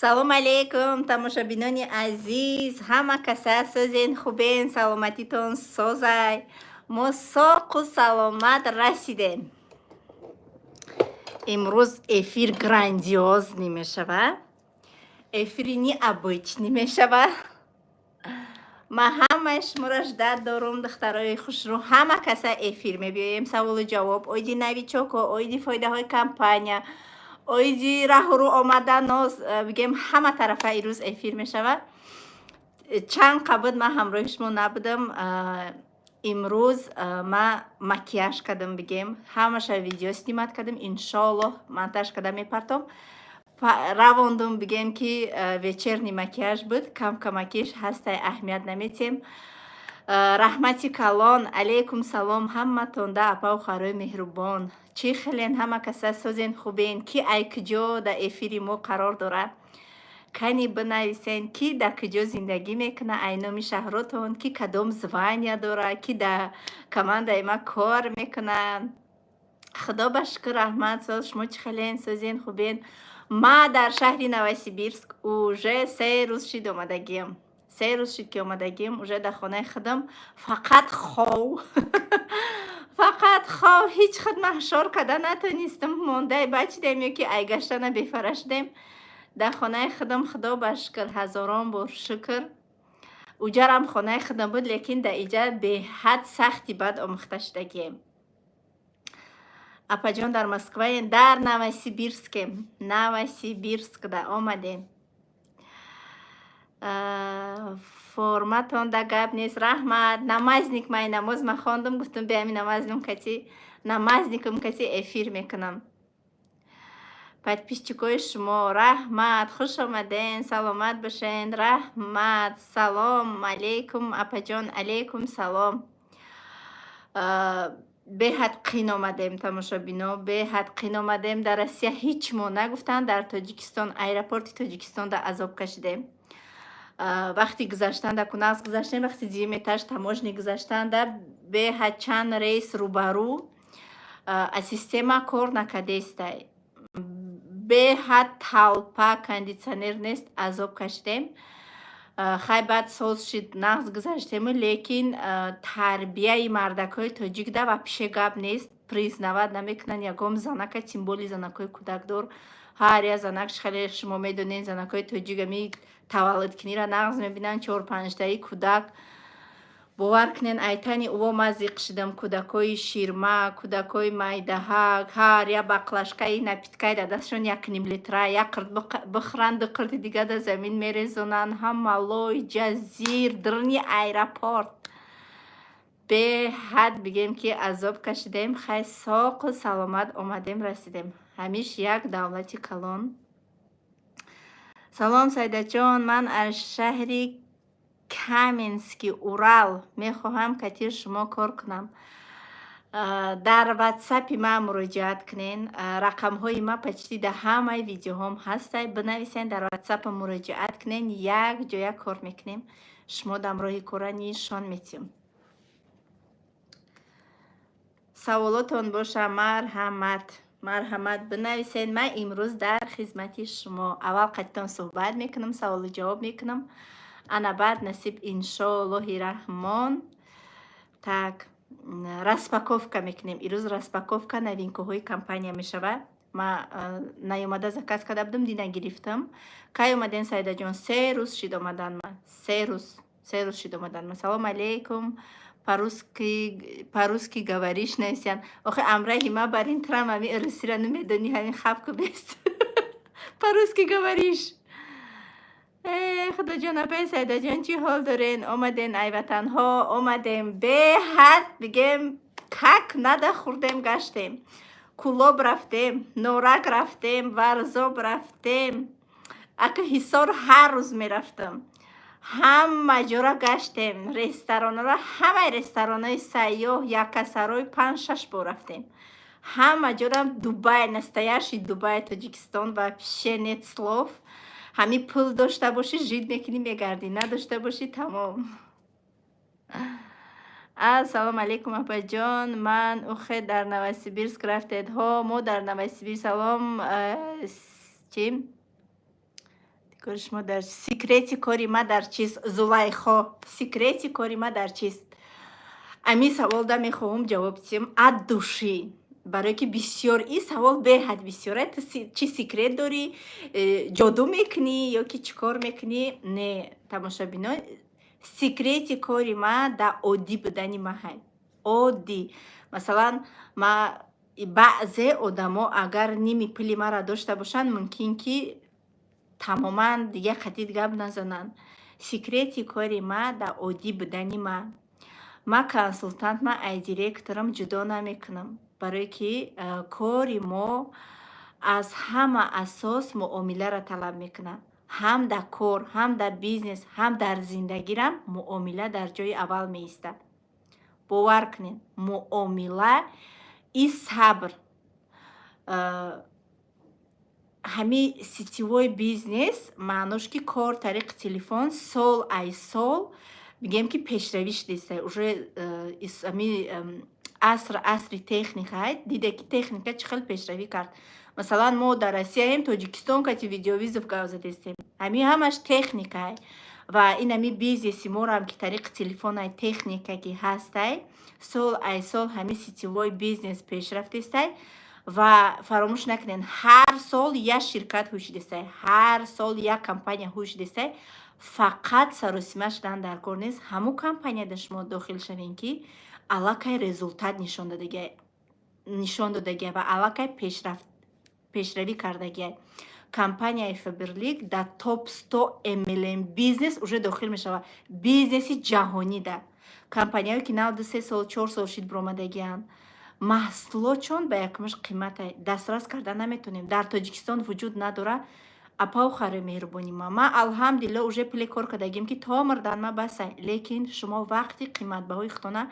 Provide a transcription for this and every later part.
Салом алейкум, тамошобинони азиз, ҳама каса созен, хубен, саломатитон созай. Мо соқу саломат расидем. Имрӯз эфир грандиозный мешавад, эфири необычный мешавад. Ман ҳамаи шуморо ждать дорум, духтарои хушрӯ, ҳама каса эфир мебиёем, саволу ҷавоб оиди новичок о, оиди фоидаҳои компания, оиди раҳу рӯ омадан, ноз бигем, ҳама тарафа ирӯз эфир мешавад. Чанд қабд ман ҳамроҳи шумо набудам. Имрӯз ман макияж кардам, бигем, ҳамаша видео снимать кардам, иншоаллоҳ, монтаж карда мепартом. Равондум, бигем, ки вечерний макияж буд, кам камакиш ҳастай, аҳамият наметиҳем. Раҳмати калон, алейкум салом ҳаматонда, апау хоҳарои меҳрубон. Чӣ хелен, ҳама каса созен, хубен? Ки ай куҷо дар эфири мо қарор дорад? Кани бинависен, ки дар куҷо зиндагӣ мекунад, ай номи шаҳротон, ки кадом звания дорад, ки дар командаи ма кор мекунад. Худо ба шукр, раҳмат, соз. Шумо чӣ хелен, созен, хубен? Ма дар шаҳри Новосибирск уже 3 рӯз шид омадагиам. 3 рӯз шид, ки омадагиам, уже дар хонаи худам фақат хов, фақат хов. Ҳеҷ худ маҳшор карда натонистам, мондаи бачидем ё ки ай гаштана бефара шудем. Дар хонаи худам, худо ба шукр, ҳазорон бор шукр. Уҷарам хонаи худам буд, лекин дар иҷа беҳад сахти бад омӯхта шудагием. Апаҷон, дар Москваем? Дар Новосибирскем, Новосибирскда омадем. Форматонда гап нест, раҳмат. Намазник май, намоз ма хондум, гуфтум, биами намазном кати, намазникум кати эфир мекунам. Подписчикои шумо, раҳмат, хуш омаден, саломат бошен, раҳмат. Салом алейкум, апаҷон, алейкум салом. Беҳад қин омадем, тамошобино, беҳад қин омадем. Дар Россия ҳеҷ мо нагуфтанд, дар Тоҷикистон, аэропорти Тоҷикистонда азоб кашидем. Вақти гузаштанда, куназ гузаштем, вақти дуюм этаж таможни гузаштанда, беҳад чанд рейс рӯбарӯ а система кор накардестай, беҳад толпа, кондитсионер нест, азоб кашидем. Хай, баъд соз шид, нағз гузаштему, лекин тарбияи мардакҳои тоҷикда вообще гап нест, признавать намекунанд ягон занака, тем более занакҳои кӯдакдор. Ҳар як занак, хеле шумо медонед, занакҳои тоҷик ами таваллудкунира нағз мебинанд, чор панҷтаи кӯдак. Бовар кунед, айтани ӯво ман зиқ шидам. Кӯдакҳои ширма, кӯдакҳои майдаҳак, ҳар як баклажкаи напиткаи дар дастшон якним литра, як қирт бихӯранд, ду қирти дига дар замин мерезонанд. Ҳама лой ҷазир даруни аэропорт. Беҳад, бигем, ки азоб кашидем. Хай, соқу саломат омадем, расидем. Ҳамиш як давлати калон. Салом, Сайдаҷон, ман аз шаҳри Каменски Урал мехоҳам кати шумо кор кунам. Дар ватсапи ман муроҷиат кунен, рақамҳои ман почти дар ҳамаи видеоҳом ҳастай. Бинависен, дар ватсапам муроҷиат кунен, як ҷоя кор мекунем, шумо дамроҳи кора нишон метиҳем. Саволотон боша, марҳамат, марҳамат, бинависед. Ман имрӯз дар хизмати шумо. Аввал қатитон суҳбат мекунам, саволу ҷавоб мекунам, ана баъд, насиб, иншоаллоҳи раҳмон, так, распаковка мекунем. Ирӯз распаковка новинкаҳои компания мешавад. Ма наёмада заказ карда будам, дина гирифтам. Кай омаден, Сайдаҷон? 3 рӯз шид омадан ма, 3 рӯз, 3 рӯз шид омадан ма. Салом алейкум, по-русски говоришь, нависян. Охи, амраҳи ма бар ин трам ами русира намедонӣ, ҳамин хабку бест. По-русски говоришь. Э, худоҷон, апаи Сайдаҷон, чӣ ҳол дорен? Омаден, ай ватанҳо омадем, беҳад, бигем, как надо хӯрдем, гаштем. Кӯлоб рафтем, Норак рафтем, Варзоб рафтем, ака Ҳисор ҳар рӯз мерафтам. Ҳама ҷора гаштем, ресторанҳоро, ҳамаи ресторанҳои сайёҳ, Яккасарой панҷ шаш бор рафтем. Ҳама ҷора. Дубай, настоящий Дубай Тоҷикистон, вообще нет слов. Ҳами пул дошта бошӣ, жить мекунӣ, мегардӣ, надошта бошӣ, тамом. Ассалому алайкум, апаҷон, ман ухе дар Новосибирск рафтед? Ҳо, мо дар Новосибирск. Салом, чи Кори шумо дар секрети кори ма дар чист, Зулайхо? Секрети кори ма дар чист? Ами саволда мехоҳам ҷавоб диҳам от души, барое ки бисёр ин савол беҳад бисёр. Ту чӣ секрет дорӣ? Ҷоду мекунӣ ё ки чӣ кор мекунӣ? Не, тамошобино, секрети кори ма дар оддӣ будани ма ҳай. Оддӣ. Масалан, ма, баъзе одамо агар ними пули маро дошта бошанд, мумкин ки тамоман дига қатид гап назананд. Секрети кори ма дар оддӣ будани ма. Ма консултант, ма ай директорам ҷудо намекунам, барое ки кори мо аз ҳама асос муомиларо талаб мекунад. Ҳам дар кор, ҳам дар бизнес, ҳам дар зиндагирам муомила дар ҷои аввал меистад. Бовар кунед, муомила и сабр. Ҳами сетевой бизнес маънош ки кор тариқи телефон сол ай сол, бигем ки, пешравӣ шудеста. Уже ами аср асри техникай. Диде ки техника чӣ хел пешравӣ кард. Масалан, мо дар Россияем, Тоҷикистон кати видеовызов гап задестем. Ҳами ҳамаш техникай. Ва ин ҳами бизнеси морам ки тариқи телефонай, техника ки ҳастай, сол ай сол ҳами сетевой бизнес пешрафтестай. Ва фаромӯш накунед, ҳар сол як ширкат ҳушидестай, ҳар сол як компания ҳушидестай. Фақат саросима шудан дар кор нест. Ҳамун компанияда шумо дохил шавем, ки аллакай результат нишон додагия ва аллакай пешравӣ кардагия. Компанияи Фаберлик дар топ 100 MLM бизнес уже дохил мешавад, бизнеси ҷаҳонида. Компанияое ки нав 2-3 сол, 4 сол шид биромадагианд, маҳсулотшон ба якмаш қимата дастрас карда наметонем, дар Тоҷикистон вуҷуд надорад. Апау, хари меҳрубони ма, ман алҳамдулилло уже пуле кор кардагим, ки то мурдан ма басай, лекин шумо вақти қиматбаҳои худтона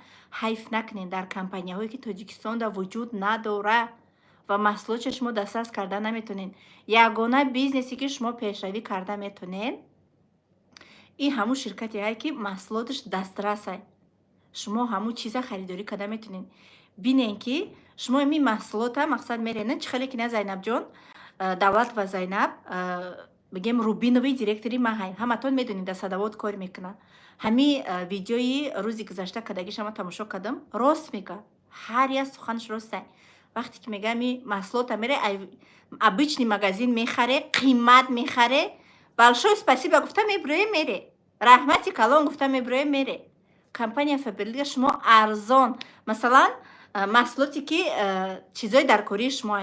ҳайф накунед дар компанияҳое ки Тоҷикистонда вуҷуд надора ва маҳсулотшо шумо дастрас карда наметонед. Ягона бизнесе ки шумо пешравӣ карда метонед, ин ҳамун ширкате ки маҳсулоташ дастрасай, шумо ҳамун чиза харидорӣ карда метонед. Бинен ки шумо ин маҳсулота мақсад мерена, чӣ хеле ки на Зайнабҷон Давлат ва Зайнаб, бигем, рубиновый директори ма ҳай, ҳаматон медонед, дар Садовод кор мекунад. Ҳами видеои рӯзи гузашта кардагишама тамошо кардам. Рост мега, ҳар як суханаш ростай. Вақте ки мега, ми маҳсулота мере, обычный магазин мехаре, қимат мехаре, «большое спасибо» гуфта мебурое, мере, «раҳмати калон» гуфта мебурое, мере. Компания Фаберлига шумо арзон, масалан, маҳсулоте ки чизои дар кории шумо,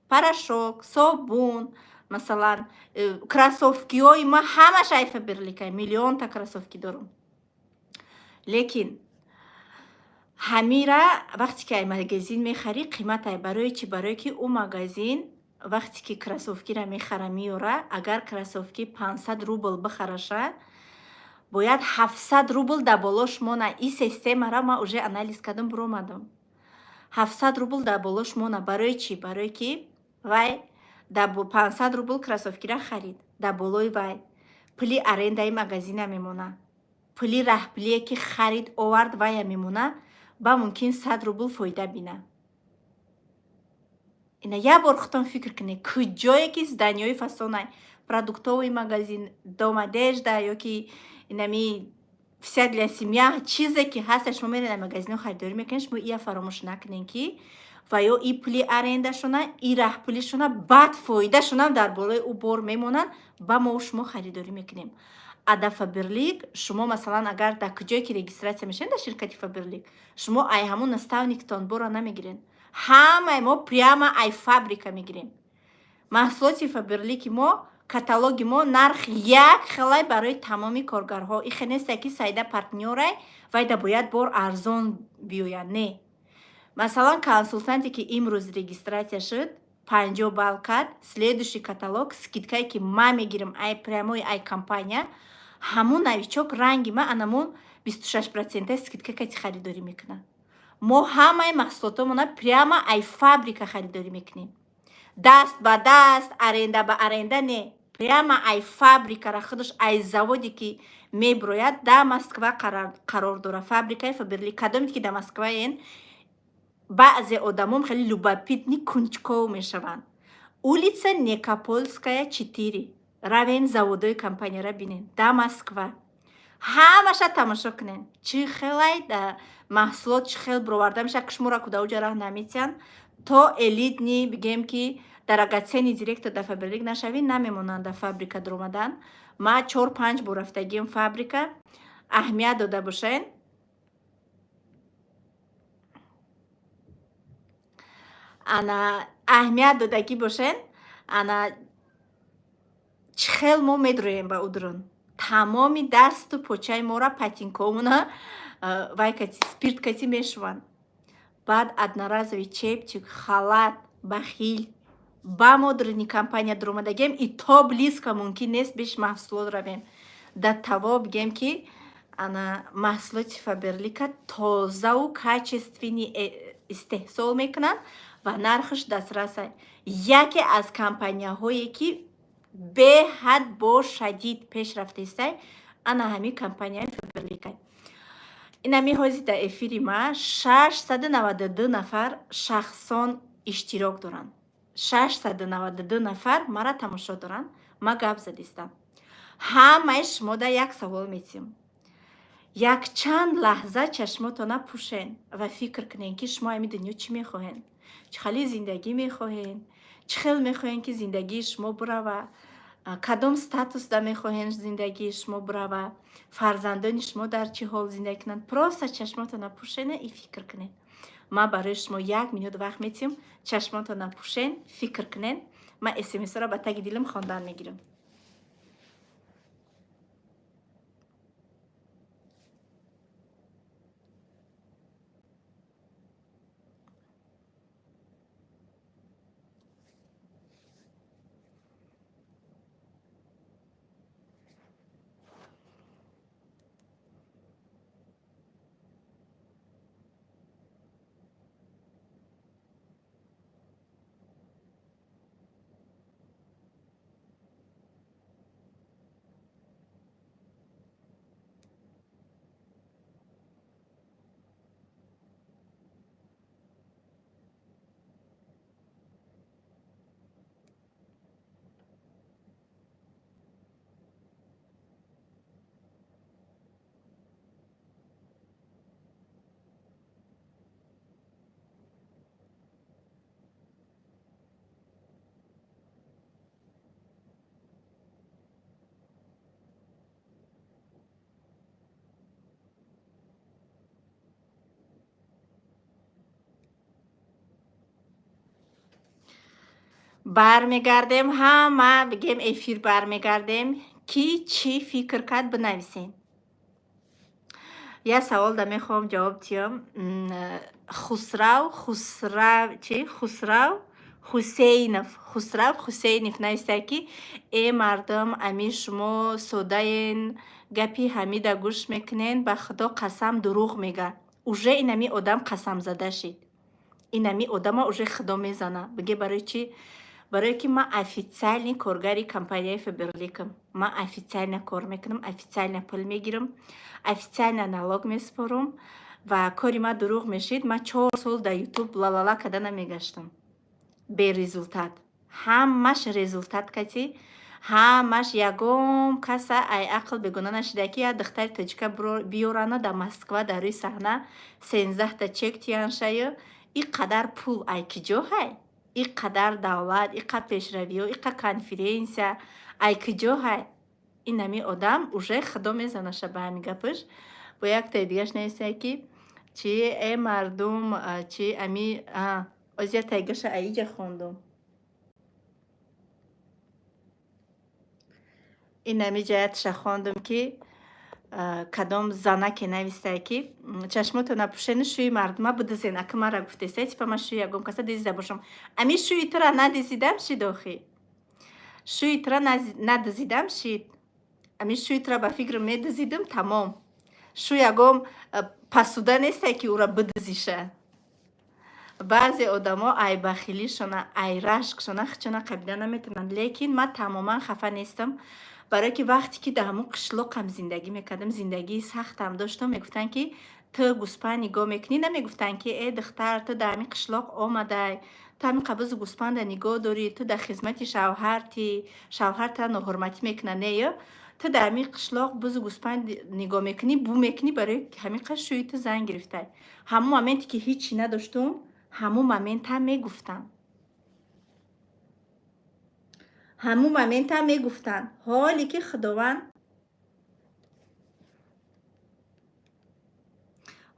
порошок, собун, масалан, кроссовкиҳои ма ҳамаш ай Фаберлика, миллионта кроссовки дорум. Лекин ҳамира вақте ки ай магазин мехарӣ, қиматай. Барои чӣ? Барое ки ӯ магазин вақте ки кроссовкиро мехара, меёра, агар кроссовки 500 рубл бихараша, бояд 700 рубл дар болош мона. И системаро ман уже анализ кардам, биромадам. 700 рубл дар болош мона. Барои чӣ? Барое ки вай дар 500 рубл кроссовкиро харид, дар болои вай пули арендаи магазина мемона, пули раҳпулие ки харид овард, вая мемона, ба мумкин 100 рубл фоида бина. Ина як бор худтон фикр кунед: куҷое ки зданиҳои фасонай, продуктовый магазин, дом одежда ё ки инами вся для семья, чизе ки ҳаста, шумо меред дар магазинҳо харидорӣ мекунед, шумо ия фаромӯш накунед, ки ва ё и пули арендашона, и раҳпулишона, баъд фоидашонам дар болои ӯ бор мемонанд, ба мо шумо харидорӣ мекунем. А дар Фаберлик шумо, масалан, агар дар куҷое ки регистрация мешавед дар ширкати Фаберлик, шумо ай ҳамун наставниктон бора намегиред. Ҳамаи мо прямо ай фабрика мегирем. Маҳсулоти Фаберлики мо, каталоги мо, нарх як хелай барои тамоми коргарҳо. Ихе несте ки Сайда партнёрай, вайда бояд бор арзон биёяд. Не, масалан, консултанте ки имрӯз регистрация шуд, 50 балл кард, следующий каталог скидкае ки ман мегирам ай прямой ай компания, ҳамун новичок ранги ма анамун 26 процента скидка кати харидорӣ мекунад. Мо ҳамаи маҳсулотомона прямо ай фабрика харидорӣ мекунем. Даст ба даст, аренда ба аренда не, прямо ай фабрикара, худаш ай заводе ки меброяд, да Москва қарор дорад фабрикаи Фаберлик. Кадоме ки да Москваен, баъзе одамом хеле любопытный, кунҷков мешаванд. Улица Никопольская, 4. Равен, заводои компанияра бинен да Москва, ҳамаша тамошо кунен, чӣ хелай маҳсулот, чӣ хел бироварда мешавад. Кишмора ку дар уҷа раҳ наметиҳанд, то элитный, бигем ки драгоценный директор дар Фаберлик нашавӣ, намемонанд дар фабрика дуромадан. Ма чор панҷ бор рафтагиам фабрика, аҳамият дода бошен. Ана, аҳамият додагӣ бошен. Ана, чӣ хел мо медроем ба удрун, тамоми дасту почаи мора, ботинкомуна вай кати, спирт кати мешуванд. Баъд одноразовый чепчик, халат, бахил ба мо дуруни компания дуромадагием, и то близко мумкин нест беш маҳсулот равем. Да таво бигем ки ана маҳсулоти Фаберлика тозаву качественный истеҳсол мекунанд ва нархаш дастраса. Яке аз компанияҳое ки беҳад бо шадид пеш рафтаистай, ана ҳамин компанияи Фаберлика. Инами ҳозир дар эфири ма 692 нафар шахсон иштирок доранд, 692 нафар мара тамошо доранд. Ма гап задистам. Ҳамаи шумода як савол метиҳам: якчанд лаҳза чашмотона пӯшен ва фикр кунен, ки шумо ами дунё чӣ мехоҳен, чӣ хели зиндагӣ мехоҳен, чӣ хел мехоҳен, ки зиндагии шумо бирава, кадом статусда мехоҳен зиндагии шумо бирава, фарзандони шумо дар чӣ ҳол зиндагӣ кунанд. Просто чашмотона пӯшена и фикр кунед. Ман барои шумо як минут вақт метиҳам. Чашмотона пӯшен, фикр кунед. Ман смсро ба таги дилам хондан мегирам. Бармегардем, ҳама бигем, эфир бармегардем. Ки чӣ фикр кард, бинависем. Як савол да мехоҳам ҷавоб диҳам. Хусрав, Хусрав, чи, Хусрав Ҳусейнов, Хусрав Ҳусейнов нависта, ки э мардум, ами шумо содаен, гапи Ҳамида гӯш мекунен, ба Худо қасам, дурӯғ мега. Уже инами одам қасамзада шид. Инами одама уже Худо мезана. Биге, барои чӣ? Барое ки ман официальный коргари компанияи Фаберликам. Ман официально кор мекунам, официально пул мегирам, официально налог месупорам ва кори ман дурӯғ мешид, ман 4 сол дар Ютуб лалала када намегаштам бе результат. Ҳамаш результат кати, ҳамаш. Ягон каса ай ақл бегона нашида, ки як духтари тоҷика биёрана дар Москва, дар рӯи саҳна 13-та чек тияншаю. И қадар пул ай киҷо ҳай? И қадар давлат, иқа пешравиҳо, иқа конференсия ай киҷо ҳай? Инами одам уже Худо мезанаша ба ҳамин гапаш. Бо яктаи дигаш нависае, ки чи, э мардум, чи ами озия тайгаша аиҷа хондум. Инами ҷаятша хондум, ки кадом занаке навистае, ки чашмотона пӯшену шӯи мардума бидизен. Ака, мара гуфтеста, типа ман шӯи ягон каса дизида бошам. Ами шӯи тура надизидам шид, охи шӯи тура надизидам шид. Ами шӯи тура ба фикрам медизидим, тамом. Шӯ ягон посуда несте, ки ӯра бидизиша. Баъзе одамо ай бахилишона, ай рашкшона хичона қабида наметавонанд. Лекин ман тамоман хафа нестам, барое ки вақте ки дар ҳамон қишлоқам зиндагӣ мекардам, зиндагии сахтам доштам, мегуфтанд, ки ту гӯспанд нигоҳ мекунӣ. Намегуфтанд, ки э духтар, ту дар ҳамин қишлоқ омадай, ту Ту ҳамин қабузу гӯспанда нигоҳ дорӣ, ту дар хизмати шавҳарти, шавҳар тара ноҳурматӣ мекуна, не ё? Ту дар ҳамин қишлоқ бузу гӯспанд нигоҳ мекунӣ, бу мекунӣ, барои ҳамин қадр шӯи ту зан гирифтай. Ҳамун моменте ки ҳичи надоштум, ҳамун моментам мегуфтанд. Ҳамун моментам мегуфтанд. Ҳоле ки Худованд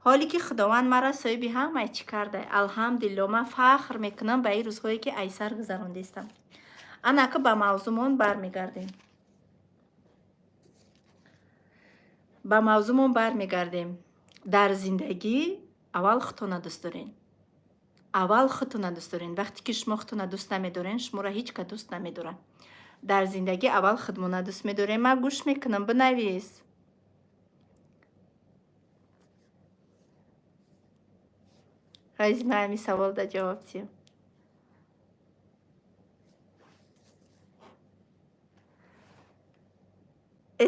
ҳоле ки Худованд маро соҳиби ҳамаи чӣ карда. Алҳамдулилло, ман фахр мекунам ба ин рӯзҳое ки айсар гузарондистам. Анака ба мавзӯмон бармегардем. Ба мавзӯмон бармегардем. Дар зиндагӣ аввал худтона дӯст дорен. Аввал худтона дӯст дорен. Вақте ки шумо худтона дӯст намедорен, шуморо ҳеҷ кас дӯст намедорад. Дар зиндагӣ аввал худмона дӯст медорем. Ман гӯш мекунам, бинавис. Ҳози ман ҳамин савол да ҷавоб диҳам.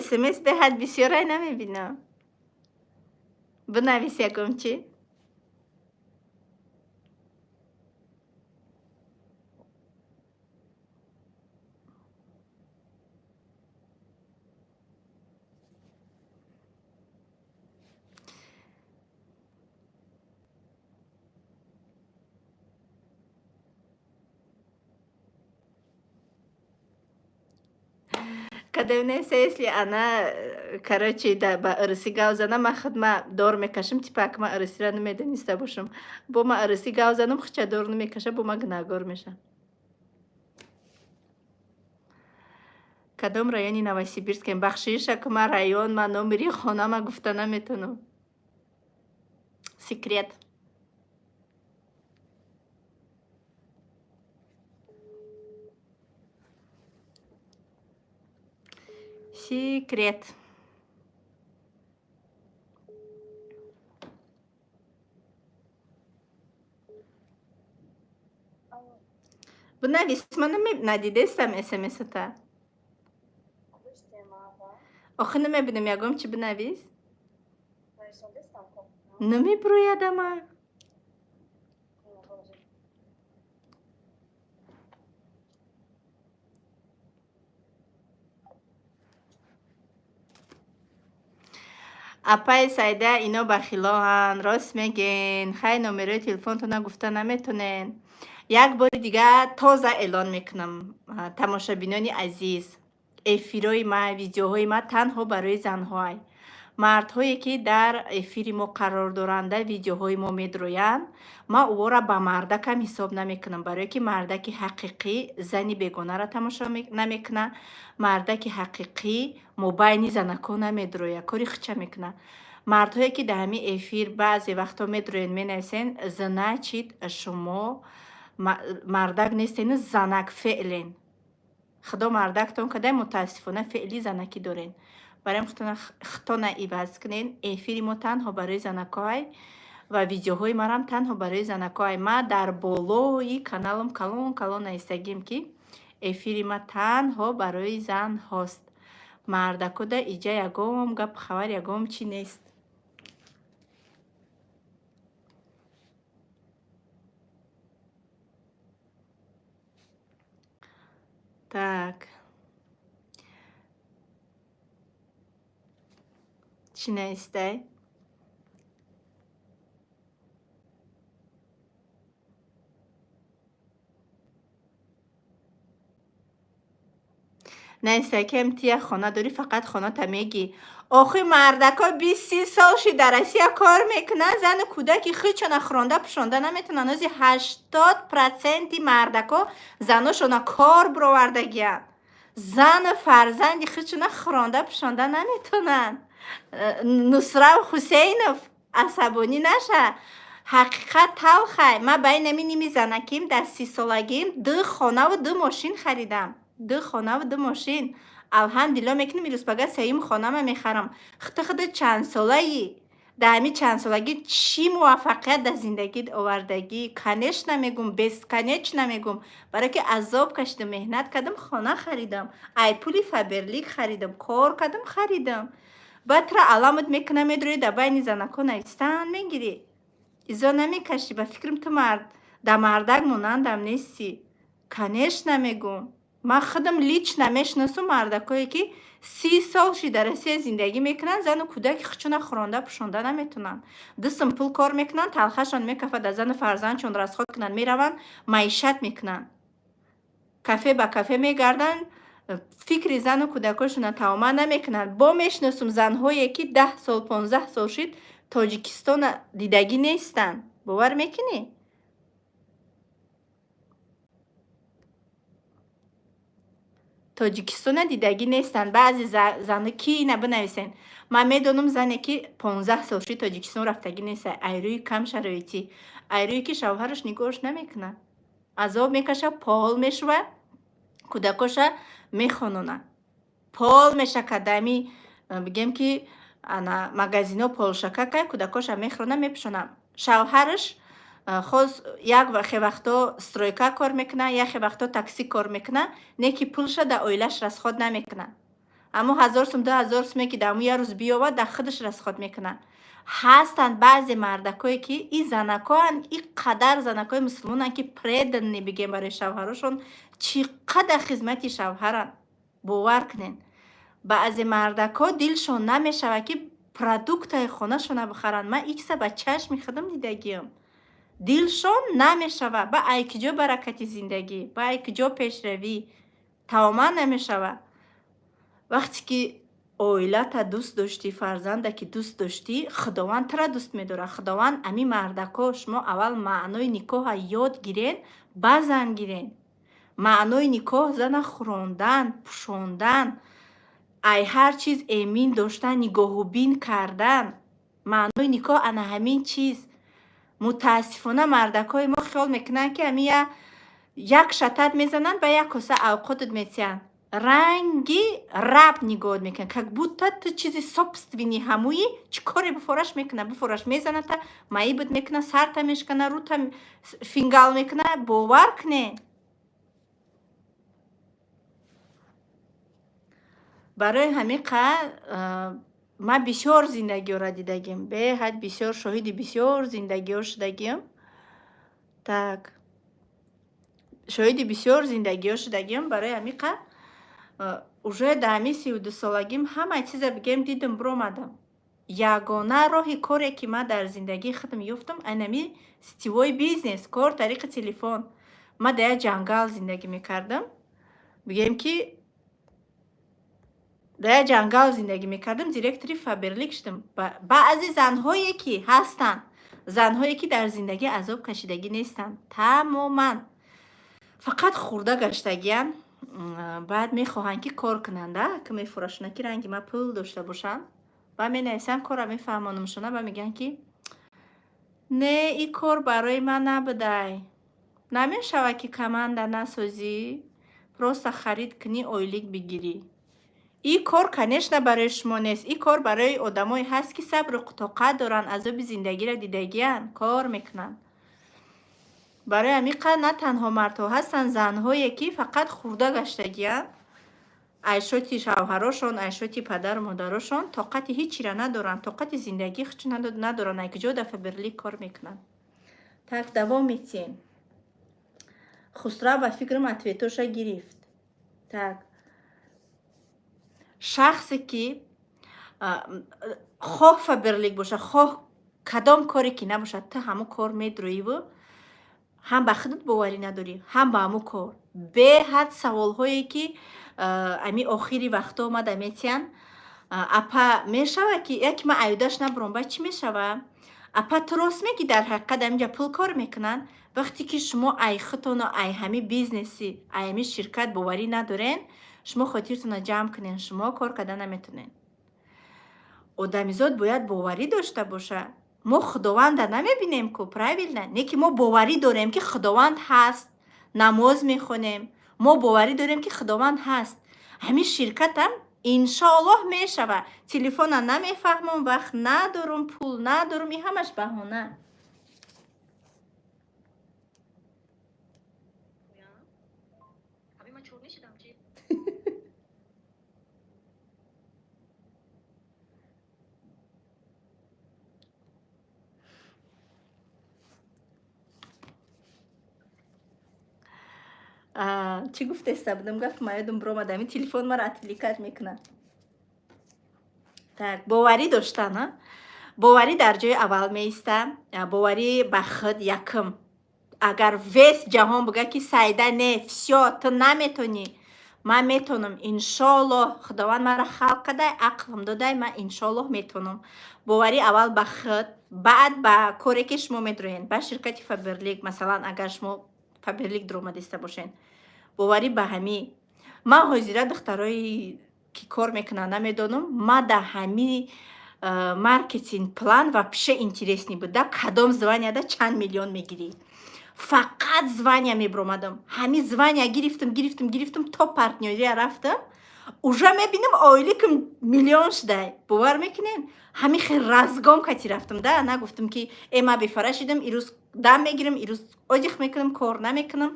СМС беҳад бисёрай намебинам. Бинавис ягон чӣ. Кадавнеса, если она, короче, да, ба ырысӣ гав зана, ман худма дор мекашам, типа ак ман ырысиро намедониста бошам. Бо ман ырысӣ гав занам, худша дор намекаша, бо ман гунаҳгор мешам. Кадом райони Новосибирскем? Бахшиша, ки ман район, ман номери хонама гуфта наметавонам. Секрет. Секрет. Бинавис, ман надидестам смсата. Охи намебинам, ягон чи бинавис. Намебироядама. Апаи Сайда, ино бахилоҳанд, рост мегӯен. Хай, номерои телефонтона гуфта наметонен. Як бори дига тоза эълон мекунам. Тамошобинони азиз, эфирҳои ма, видеоҳои ма танҳо барои занҳоай. Мардҳое ки дар эфири мо қарор доранда, видеоҳои мо медроянд, ман ӯро ба мардакам ҳисоб намекунам, барое ки мардаки ҳақиқӣ зани бегонаро тамошо намекунад, мардаки ҳақиқӣ мобайни занакҳо намедрояд, кори худша мекунад. Мардҳое ки дар ҳамин эфир баъзе вақтҳо медроянд, менависен, значит, шумо мардак нестену занак феълен. Худо мардактон кадай, мутаассифона феъли занакӣ дорен. Барои худтона иваз кунен. Эфири мо танҳо барои занакҳоай ва видеоҳои марам танҳо барои занакҳоай. Ма дар болои каналам калон калон навистагим, ки эфири ма танҳо барои занҳост. Мардакода иҷа ягон гап, хабар, ягон чӣ нест. Так. Чӣ навистай? Навистай, ки ту як хона дорӣ, фақат хоната мегӣ. Охи мардако 20-30 сол ши дар Россия кор мекунанд, зану кӯдаки худшона хӯронда пӯшонда наметавонанд. Ози 80% мардако заношона кор бировардагиянд. Зану фарзанди худшона хӯронда пӯшонда наметавонанд. Нусрав Ҳусейнов, асабонӣ наша. Ҳақиқат талхай. Ман ба ин ҳамин ними занаким дар 30-солагим ду хонаву ду мошин харидам. Ду хонаву ду мошин. Алҳамдулилло мекунем, ирӯз пага сеюм хонама мехарам. Худо худо чандсолаӣ? Дар ҳамин чандсолагӣ чӣ муваффақият дар зиндагит овардагӣ? Конечно мегум, бесконечно мегум. Барое ки азоб кашидам, меҳнат кардам, хона харидам. Ай пули Фаберлик харидам, кор кардам, харидам. Баъд туро аламат мекунам, медроӣ, дар байни занакҳо навистан мегирӣ. Изо намекашӣ, ба фикрам ту мард Да мардак монандам нестӣ. Конечно, мегӯм. Ман худам лично мешиносум мардакое, ки 30 сол ши дар Россия зиндагӣ мекунанд, зану кӯдаки худшона хӯронда, пӯшонда наметавонанд. Дустум пул кор мекунанд, талхашон мекафад, аз зану фарзандшон расход кунанд, мераванд, маишат мекунанд. Кафе ба кафе мегарданд, фикри зану кӯдакошона тамоман намекунанд. Бо мешиносум занҳое, ки 10 сол, 15 сол шид Тоҷикистона дидагӣ нестанд. Бовар мекунӣ? Тоҷикистона дидагӣ нестанд баъзе зано. Ки ина бинависен. Ман медонам зане, ки 15 сол шид Тоҷикистон рафтагӣ неста, айрӯи кам шароитӣ, айрӯе ки шавҳараш нигоҳш намекунад, азоб мекашад, пол мешувад, кӯдакоша мехононад, пол мешакад. Ами бигем, ки ана магазино полшака кай, кӯдакоша мехӯрона, мепӯшонад. Шавҳараш хоз як хе вақто стройка кор мекунад, яхе вақто таксӣ кор мекунад, не ки пулша дар оилаш расход намекунад. Аммо 1000 сум, 2000 суме, ки дар ҳамун як рӯз биёвад, дар худаш расход мекунад. Ҳастанд баъзе мардакое, ки и занакоанд, и қадар занакои мусулмонанд, ки преданный, бигем, барои шавҳарошон, чӣ қадар хизмати шавҳаранд. Бовар кунед, баъзе мардакҳо дилшон намешавад, ки продуктаи хонашона бихаранд. Ман ин чиза ба чашми худам дидагиам. Дилшон намешавад. Ба ай куҷо баракати зиндагӣ, ба ай куҷо пешравӣ? Тамоман намешавад. Вақте ки оилата дӯст доштӣ, фарзанда ки дӯст доштӣ, Худованд тура дӯст медорад. Худованд ами мардакҳо, шумо аввал маънои никоҳа ёд гирен, ба зан гирен. Маънои никоҳ зана хӯрондан, пӯшондан, ай ҳар чиз эмин доштан, нигоҳубин кардан. Маънои никоҳ ана ҳамин чиз. Мутаассифона, мардакҳои мо хиёл мекунанд, ки ами як шатат мезананд, ба як коса авқотат метиҳанд, ранги раб нигоҳ мекунанд, как будто ту чизи собственный ҳамуи. Чӣ коре бифораш мекуна, бифораш мезаната, маибат мекуна, сарта мешкана, рута фингал мекуна. Бовар кунед, барои ҳамин қа ман бисёр зиндагиҳоро дидагим, беҳад бисёр, шоҳиди бисёр зиндагиҳо шудагиам. Так, шоҳиди бисёр зиндагиҳо шудагиам. Барои ҳамин қа уже дар ҳамин 32 солагим ҳамаи чиза, бигем, дидам, биромадам. Ягона роҳи коре, ки ман дар зиндагии худам ёфтам, айнами сетевой бизнес, кор тариқи телефон. Ман дар як ҷангал зиндагӣ мекардам, бигем, ки дар як ҷангал зиндагӣ мекардам, директори Фаберлик шудам. Баъзе занҳое ки ҳастанд, занҳое ки дар зиндагӣ азоб кашидагӣ нестанд тамоман, фақат хӯрда гаштагиянд, баъд мехоҳанд, ки кор кунанда, ки мефурашона, ки ранги ман пул дошта бошанд. Баъд менависам, корра мефаҳмонамшона, ба мегӯянд, ки не, ин кор барои ман набудай, намешавад, ки команда насозӣ, просто харид кунӣ, ойлик бигирӣ. Ин кор, конечно, барои шумо нест. Ин кор барои одамое ҳаст, ки сабру тоқат доранд, азоби зиндагиро дидагианд, кор мекунанд. Барои ҳамин қадр на танҳо мардҳо, ҳастанд занҳое, ки фақат хӯрда гаштагианд айшоти шавҳарошон, айшоти падару модарошон, тоқати ҳеҷ чиро надоранд, тоқати зиндагии худшо надоранд. Ай куҷо дар Фаберлик кор мекунанд? Так, давом метиҳем. Хусрав ба фикрам ответоша гирифт. Так, шахсе ки хоҳ Фаберлик бошад, хоҳ кадом коре ки набошад, ту ҳамун кор медроиву ҳам ба худат боварӣ надорӣ, ҳам ба ҳамун кор. Беҳад саволҳое, ки ами охири вақтҳо омада метиҳанд: апа, мешавад, ки яке ман аюдаш набурам, ба чӣ мешавад? Апа, ту рост мегӣ, дар ҳақиқат аминҷа пул кор мекунанд? Вақте ки шумо ай худтону ай ҳами бизнеси, ай ҳами ширкат боварӣ надорен, шумо хотиртонро ҷамъ кунед, шумо кор карда наметонед. Одамизод бояд боварӣ дошта бошад. Мо Худованда намебинем ку, правильно? Не ки мо боварӣ дорем, ки Худованд ҳаст, намоз мехонем, мо боварӣ дорем, ки Худованд ҳаст. Ҳамин ширкатам иншоаллоҳ мешавад. Телефона намефаҳмам, вақт надорум, пул надорум, ин ҳамаш баҳона. Ҳамин ман чор мешидам чи? Чӣ гуфтеста будам? Гап ма ёдам биромад, ами телефон маро отвлекать мекунад. Так, боварӣ доштан, а? Боварӣ дар ҷои аввал меиста, боварӣ ба худ якум. Агар весь ҷаҳон бигӯяд, ки Саида, не, всё, ту наметонӣ, ман метонам, иншоаллоҳ. Худованд маро халқ кардай, ақлам додай, ман иншоаллоҳ метонам. Боварӣ аввал ба худ, баъд ба коре, ки шумо медроед, ба ширкати Фаберлик. Масалан, агар шумо Фаберлик дуромадиста бошед, боварӣ ба ҳамӣ. Ман ҳозира духтарои ки кор мекунанд, намедонам. Ма да ҳами маркетинг план вообще интересный буд да, кадом званияда чанд миллион мегирӣ. Фақат звания мебиромадам. Ҳами звания гирифтам, гирифтам, гирифтам, то партнёрия рафтам, уже мебинам, ойликам миллион шудай. Бовар мекунед, ҳами хел разгон кати рафтам да. Нагуфтам, ки э, ма бефара шидам, ирӯз дам мегирам, ирӯз отдых мекунам, кор намекунам.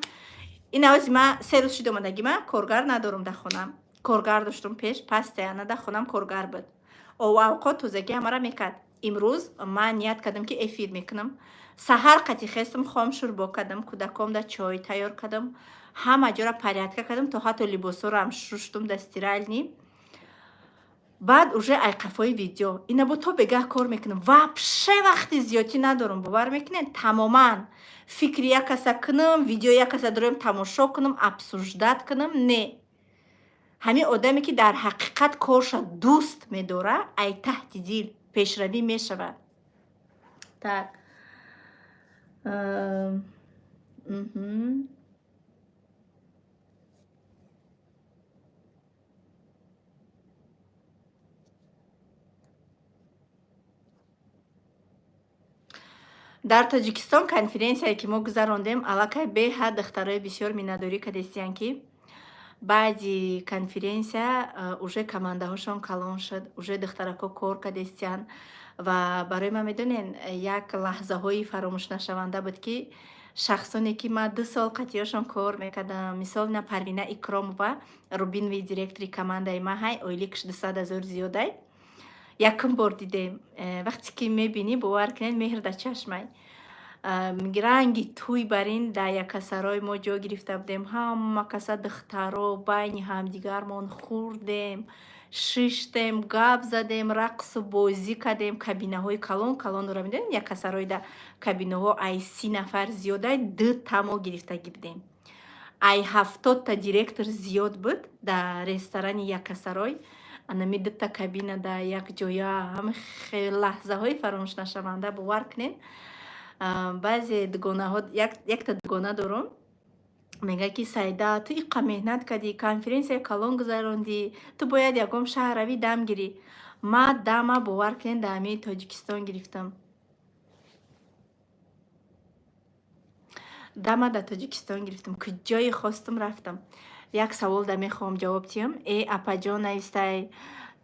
Ин авози ма 3 рӯз шуд омадагӣ, ма коргар надорам дар хонам. Коргар доштум пеш, постоянно дар хонам коргар буд, авқот тозагӣ ҳамара мекард. Имрӯз ман ният кардам, ки эфир мекунам. Саҳар қати хестам, хом шӯрбо кардам, кӯдакомда чой тайёр кардам, ҳама ҷора порядка кардам, то ҳатто либосҳоро шуштум дар стиральный. Баъд уже ай қафои видео ина бо то бегаҳ кор мекунам. Вообще вақти зиёдтӣ надорам, бовар мекунед? Тамоман фикри як каса кунам, видео як каса дороем, тамошо кунам, обсуждать кунам, не. Ҳамин одаме, ки дар ҳақиқат корша дӯст медора, ай таҳти дил пешравӣ мешавад. Так. Дар Тоҷикистон конференсияе, ки мо гузарондем, аллакай беҳад духтарои бисёр миннатдорӣ кардестиянд, ки баъди конференсия уже командаҳошон калон шуд, уже духтарако кор кардестиянд. Ва барои ман, медонен, як лаҳзаҳои фаромӯшнашаванда буд, ки шахсоне, ки ман 2 сол қатъиёшон кор мекардам, мисол, на Парвина Икромова, рубиновый директори командаи ма ҳай, ойликш 200 000 зиёдай, якум бор дидем. Вақте ки мебинӣ, бовар кунед, меҳр дар чашмай. Ранги тӯй бар ин дар якасарои мо ҷо гирифта будем. Ҳама каса, духтаро, байни ҳамдигармон хӯрдем, шиштем, гап задем, рақсу бозӣ кардем. Кабинаҳои калон калон дора, медонед, якасароида кабинаҳо ай 30 нафар зиёдай, ду тамо гирифтагӣ будем. Ай 70-та директор зиёд буд дар ресторани Якасарой. Анами дута кабина дар якҷоя, ҳама хел лаҳзаҳои фаромӯшнашаванда, бовар кунед. Баъзе дугонаҳо, якта дугона дорум, мегӯяд, ки Саида, ту иққа меҳнат кардӣ, конференсияи калон гузарондӣ, ту бояд ягон шаҳр равӣ, дам гирӣ. Ма дама, бовар кунед, дар ҳамин Тоҷикистон гирифтам. Дама дар Тоҷикистон гирифтам, куҷое хостум, рафтам. Як савол да мехоҳам ҷавоб диҳам. Э, апаҷон, навистай.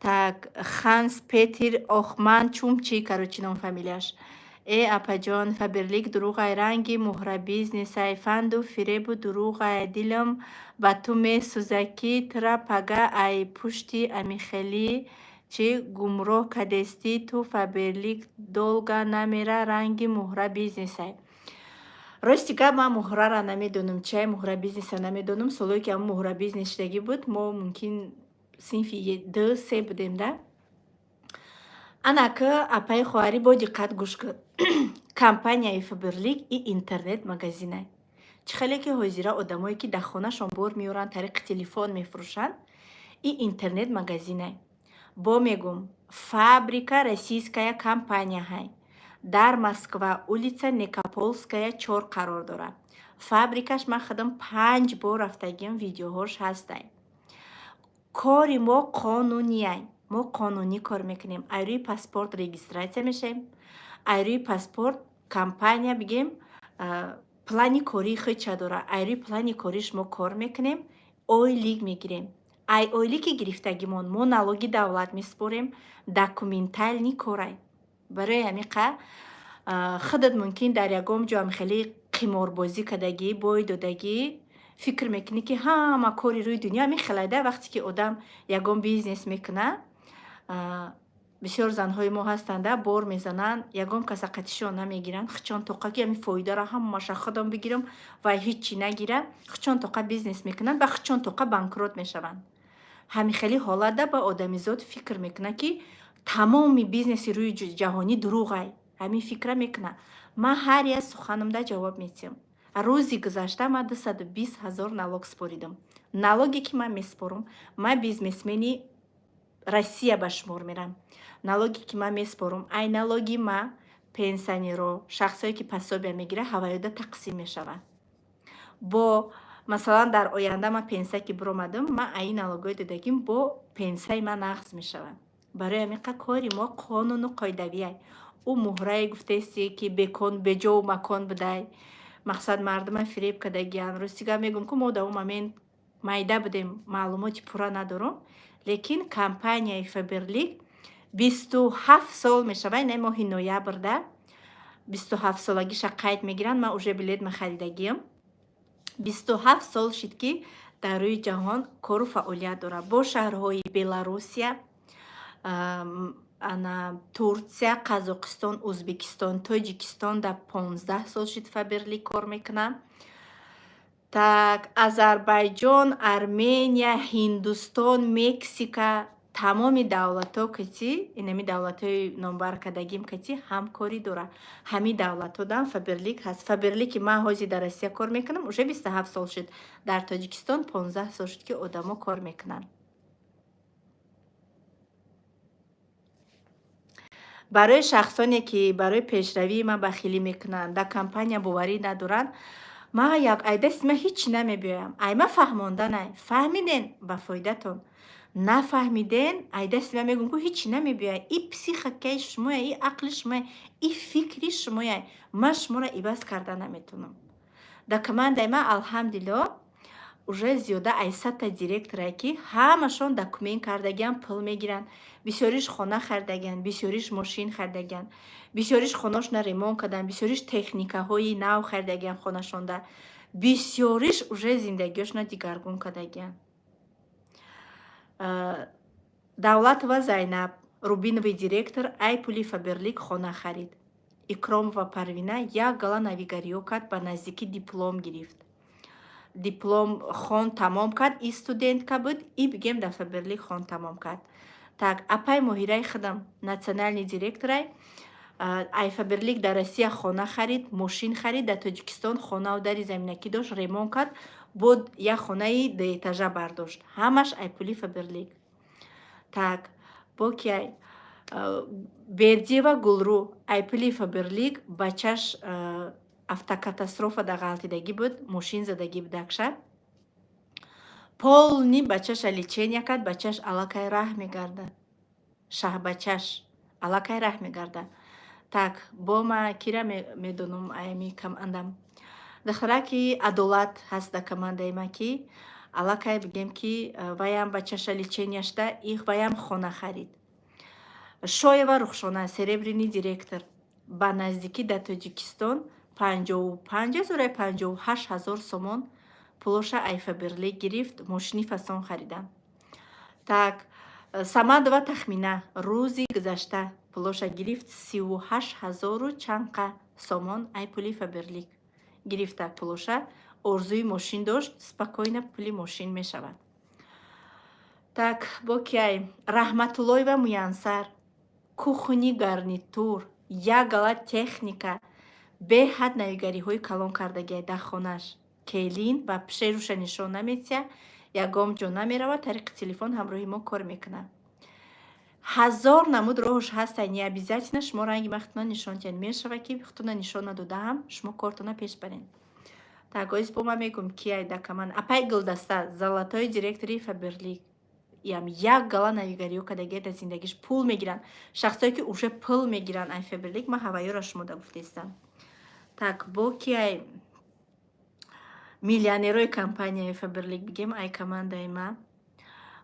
Так, Ханс Петер Охман Чумчи, короче, ном фамилияш. Э, апаҷон, Фаберлик дурӯғай, ранги муҳра бизнесай, фанду фиребу дурӯғай. Дилам ба ту месӯзад, ки тура пага ай пушти амихелӣ чӣ гумроҳ кардестӣ ту. Фаберлик долго намера, ранги муҳра бизнесай. Рости гап, ман муҳрара намедонам, чиай муҳра бизнеса намедонам. Солое, ки ҳамн муҳра бизнес шудагӣ буд, мо мумкин синфи ду се будем да. Анака, апаи хоҳарӣ, бо диққат гӯш кун. Компанияи Фаберлик и интернет магазинай. Чӣ хеле ки ҳозира одамое, ки дар хонашон бор меоранд, тариқи телефон мефурӯшанд, и интернет магазинай. Бо мегум, фабрика российская компания ҳай, дар Москва, улица Никопольская, 4 қарор дорад фабрикаш. Ман худам панҷ бор рафтагиам, видеоҳош ҳастай. Кори мо қонунияй, мо қонунӣ кор мекунем. Ай рӯи паспорт регистрация мешавем, ай рӯи паспорт компания, бигем, плани кории худша дорад. Ай рӯи плани кориш мо кор мекунем, ойлик мегирем. Ай ойлики гирифтагимон мо налоги давлат месупорем, документальный корай. Барои ҳамиқа худат мумкин дар ягон ҷо ам хеле қиморбозӣ кардагӣ, бой додагӣ, фикр мекунӣ, ки ҳама кори рӯи дунё ҳамин хелайда. Вақте ки одам ягон бизнес мекунад. Бисёр занҳои мо ҳастанда, бор мезананд, ягон каса қатишон намегиранд, хичон тоқа, ки ҳамин фоидаро ҳамаша худам бигирам ва ҳиччи нагира. Хичон тоқа бизнес мекунанд ва хичон тоқа банкрот мешаванд. Ҳамин хели ҳолатда ба одамизод фикр мекунад, ки тамоми бизнеси рӯи ҷаҳонӣ дурӯғай. Ҳамин фикра мекунад. Ман ҳар як суханамда ҷавоб медиҳам. Рӯзи гузашта ман 220 000 налог споридам. Налоге, ки ман меспорам, ман бизнесмени Россия ба шумор мерам. Налоге, ки ман меспорам, ай налоги ма пенсионеро, шахсое, ки пособия мегирад, ҳаваёда тақсим мешавад. Бо масалан, дар оянда ман пенсия ки биромадам, ман аи налогҳои додагим бо пенсияи ман нағз мешавад. Барои ҳамин қа кори мо қонуну қоидавиай. Ӯ муҳрае гуфтаисте, ки бекон, беҷову макон будай, мақсад, мардума фиреб кардагиян. Рости гап мегӯм, ку мо дар он момент майда будем, маълумоти пурра надорум, лекин компанияи Фаберлик 27 сол мешавад. Ина моҳи ноябрда 27-солагиша қайд мегиранд. Ман уже билет ма харидагиам. 27 сол шид, ки дар рӯи ҷаҳон кору фаъолият дорад, бо шаҳрҳои Беларусия, ана, Турсия, Қазоқистон, Ӯзбекистон, Тоҷикистон. Дар 15 сол шид Фаберлик кор мекунам. Так, Азарбайҷон, Армения, Ҳиндустон, Мексика, тамоми давлатҳо кати, инами давлатҳои номбар кардагим кати ҳамкорӣ дорад. Ҳамин давлатҳодам Фаберлик ҳаст. Фаберлики ман ҳозир дар Россия кор мекунам, уже 27 сол шуд. Дар Тоҷикистон 15 сол шуд, ки одамо кор мекунанд. Барои шахсоне, ки барои пешравии ман бахилӣ мекунанд, дар компания боварӣ надоранд, ман як ай дасти ман ҳичи намебиёям. Ай ма фаҳмонданай. Фаҳмиден, ба фоидатон, нафаҳмиден, ай дасти ман, мегӯм, ку ҳичи намебиёяд. И психикаи шумоя, и ақли шумоя, и фикри шумоя. Ман шуморо иваз карда наметавонам. Дар командаи ман, алҳамдулилло, уже зиёда ай 100-та директорае, ки ҳамашон документ кардагиан, пул мегиранд. Бисёриш хона харидагиан, бисёриш мошин харидагиан, бисёриш хонашона ремонт карданд, бисёриш техникаҳои нав харидагиан хонашонда, бисёриш уже зиндагиёшона дигаргун кардагиан. Давлатова Зайнаб, рубиновый директор, ай пули Фаберлик хона харид. Икромова Парвина як гала навигариё кард, ба наздикӣ диплом гирифт, диплом хон тамом кард. И студентка буд, и бигем, дар Фаберлик хон тамом кард. Так, апай Моҳираи худам, национальный директорай, ай Фаберлик дар Россия хона харид, мошин харид. Дар Тоҷикистон хонаву дари заминакӣ дошт, ремонт кард, бод як хонаи дуэтажа бардошт. Ҳамаш ай пули Фаберлик. Так, бо киай? Бердиева Гулрӯ ай пули Фаберлик бачаш автокатастрофада ғалтидагӣ буд, мошин задагӣ будакша, полный бачаша лечения кард. Бачаш аллакай раҳ мегардад, шаҳбачаш аллакай раҳ мегардад. Так, бо ма кира медонам? Аями командам духтараки Адолат ҳаст дар командаи ма, ки аллакай, бигем, ки ваям бачаша лечения шуда, их ваям хона харид. Шоева Рухшона, серебряный директор, ба наздикӣ дар Тоҷикистон 55 0-е 58 000 сомон пулоша ай Фаберлик гирифт, мошини фасон харидам. Так, Самадова Тахмина рӯзи гузашта пулоша гирифт, 38 ҳазору чанд қа сомон ай пули Фаберлик гирифта пулоша. Орзуи мошин дошт, спокойно пули мошин мешавад. Так, бо киай? Раҳматуллоева Муянсар, кухонный гарнитур, як гала техника, беҳад навигариҳои калон кардагиай дар хонаш. Келин ва пшеруша нишон наметиҳад, ягон ҷо намеравад, тариқи телефон ҳамроҳи мо кор мекунад. Ҳазор намуд роҳш ҳастай, не обязательно шумо ранги ман худтона нишон диҳед. Мешавад, ки худтона нишон надодаам, шумо кортона пеш баред. Так, оиз бо ман мегӯм, кияй дар команда. Апай Гулдаста, золотой директори Фаберлик, ям як гала навигариҳо кардагия дар зиндагиш, пул мегиранд. Шахсое, ки уже пул мегиранд ай Фаберлик, ман ҳаваёро шумо да гуфтаистам. Так, бо кияй миллионерои компанияи Фаберлик, бигем, ай командаи ма?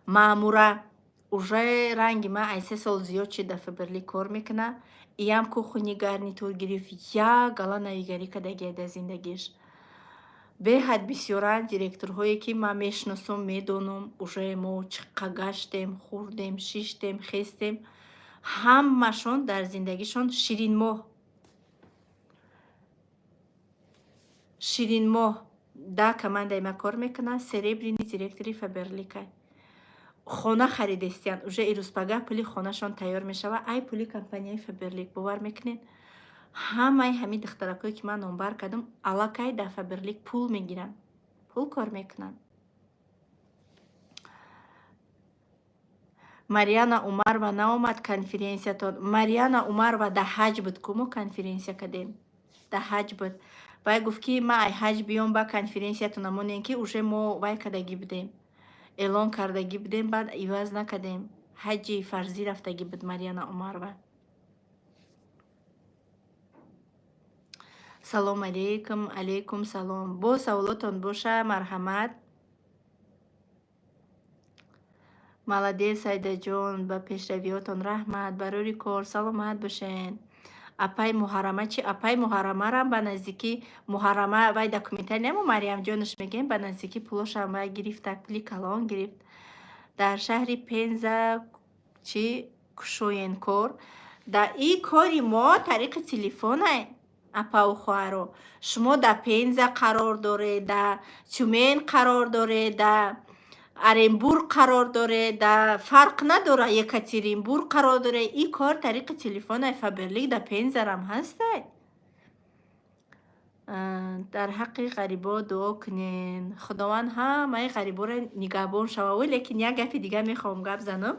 Маъмура уже ранги ма ай 3 сол зиёд шид дар Фаберлик кор мекунад. Иям кухонный гарнитур гирифт, як гала навигарӣ кардагия дар зиндагиш. Беҳад бисёранд директорҳое, ки ман мешиносам, медонам. Уже мо чиққа гаштем, хӯрдем, шиштем, хестем. Ҳамашон дар зиндагишон Ширинмоҳ, Ширинмоҳ да командаи ма кор мекунад, серебряный директори Фаберлика. Хона харидестиянд, уже ирӯзпага пули хонашон тайёр мешавад, ай пули компанияи Фаберлик, бовар мекунед? Ҳамаи ҳамин духтаракое, ки ман номбар кардам, аллакай дар Фаберлик пул мегиранд, пул кор мекунанд. Марьяна Умарова наомад конференсиятон. Марьяна Умарова да ҳаҷ буд ку, мо конференсия кардем, да ҳаҷ буд. Вай гуфт, ки ман ай ҳаҷ биём, ба конференсиятона монем, ки уже мо вай кардагӣ будем, эълон кардагӣ будем, баъд иваз накардем. Ҳаҷи фарзӣ рафтагӣ буд Марьяна Умарова. Салом алейкум. Алейкум салом. Боз саволотон боша, марҳамат. Молодец, Сайдаҷон, ба пешравиётон раҳмат, барори кор, саломат бошен. Апай Муҳаррама чи? Апай Муҳаррамарам ба наздикӣ, Муҳаррама вай документаль немо, Марьямҷонаш мегӯем, ба наздикӣ пулошам вай гирифта, пули калон гирифт. Дар шаҳри Пенза чӣ кушоен кор? Да и кори мо тариқи телефонай, апаву хоҳаро. Шумо дар Пенза қарор доред, дар Тюмен қарор доред, дар Оренбург қарор доред, да фарқ надорад, Екатеринбург қарор доред, и кор тариқи телефонай. Фаберлик дар Пензарам ҳастай. Дар ҳаққи ғарибо дуо кунен, Худованд ҳамаи ғариборо нигаҳбон шава. Лекин як гапи дигар мехоҳам гап занам.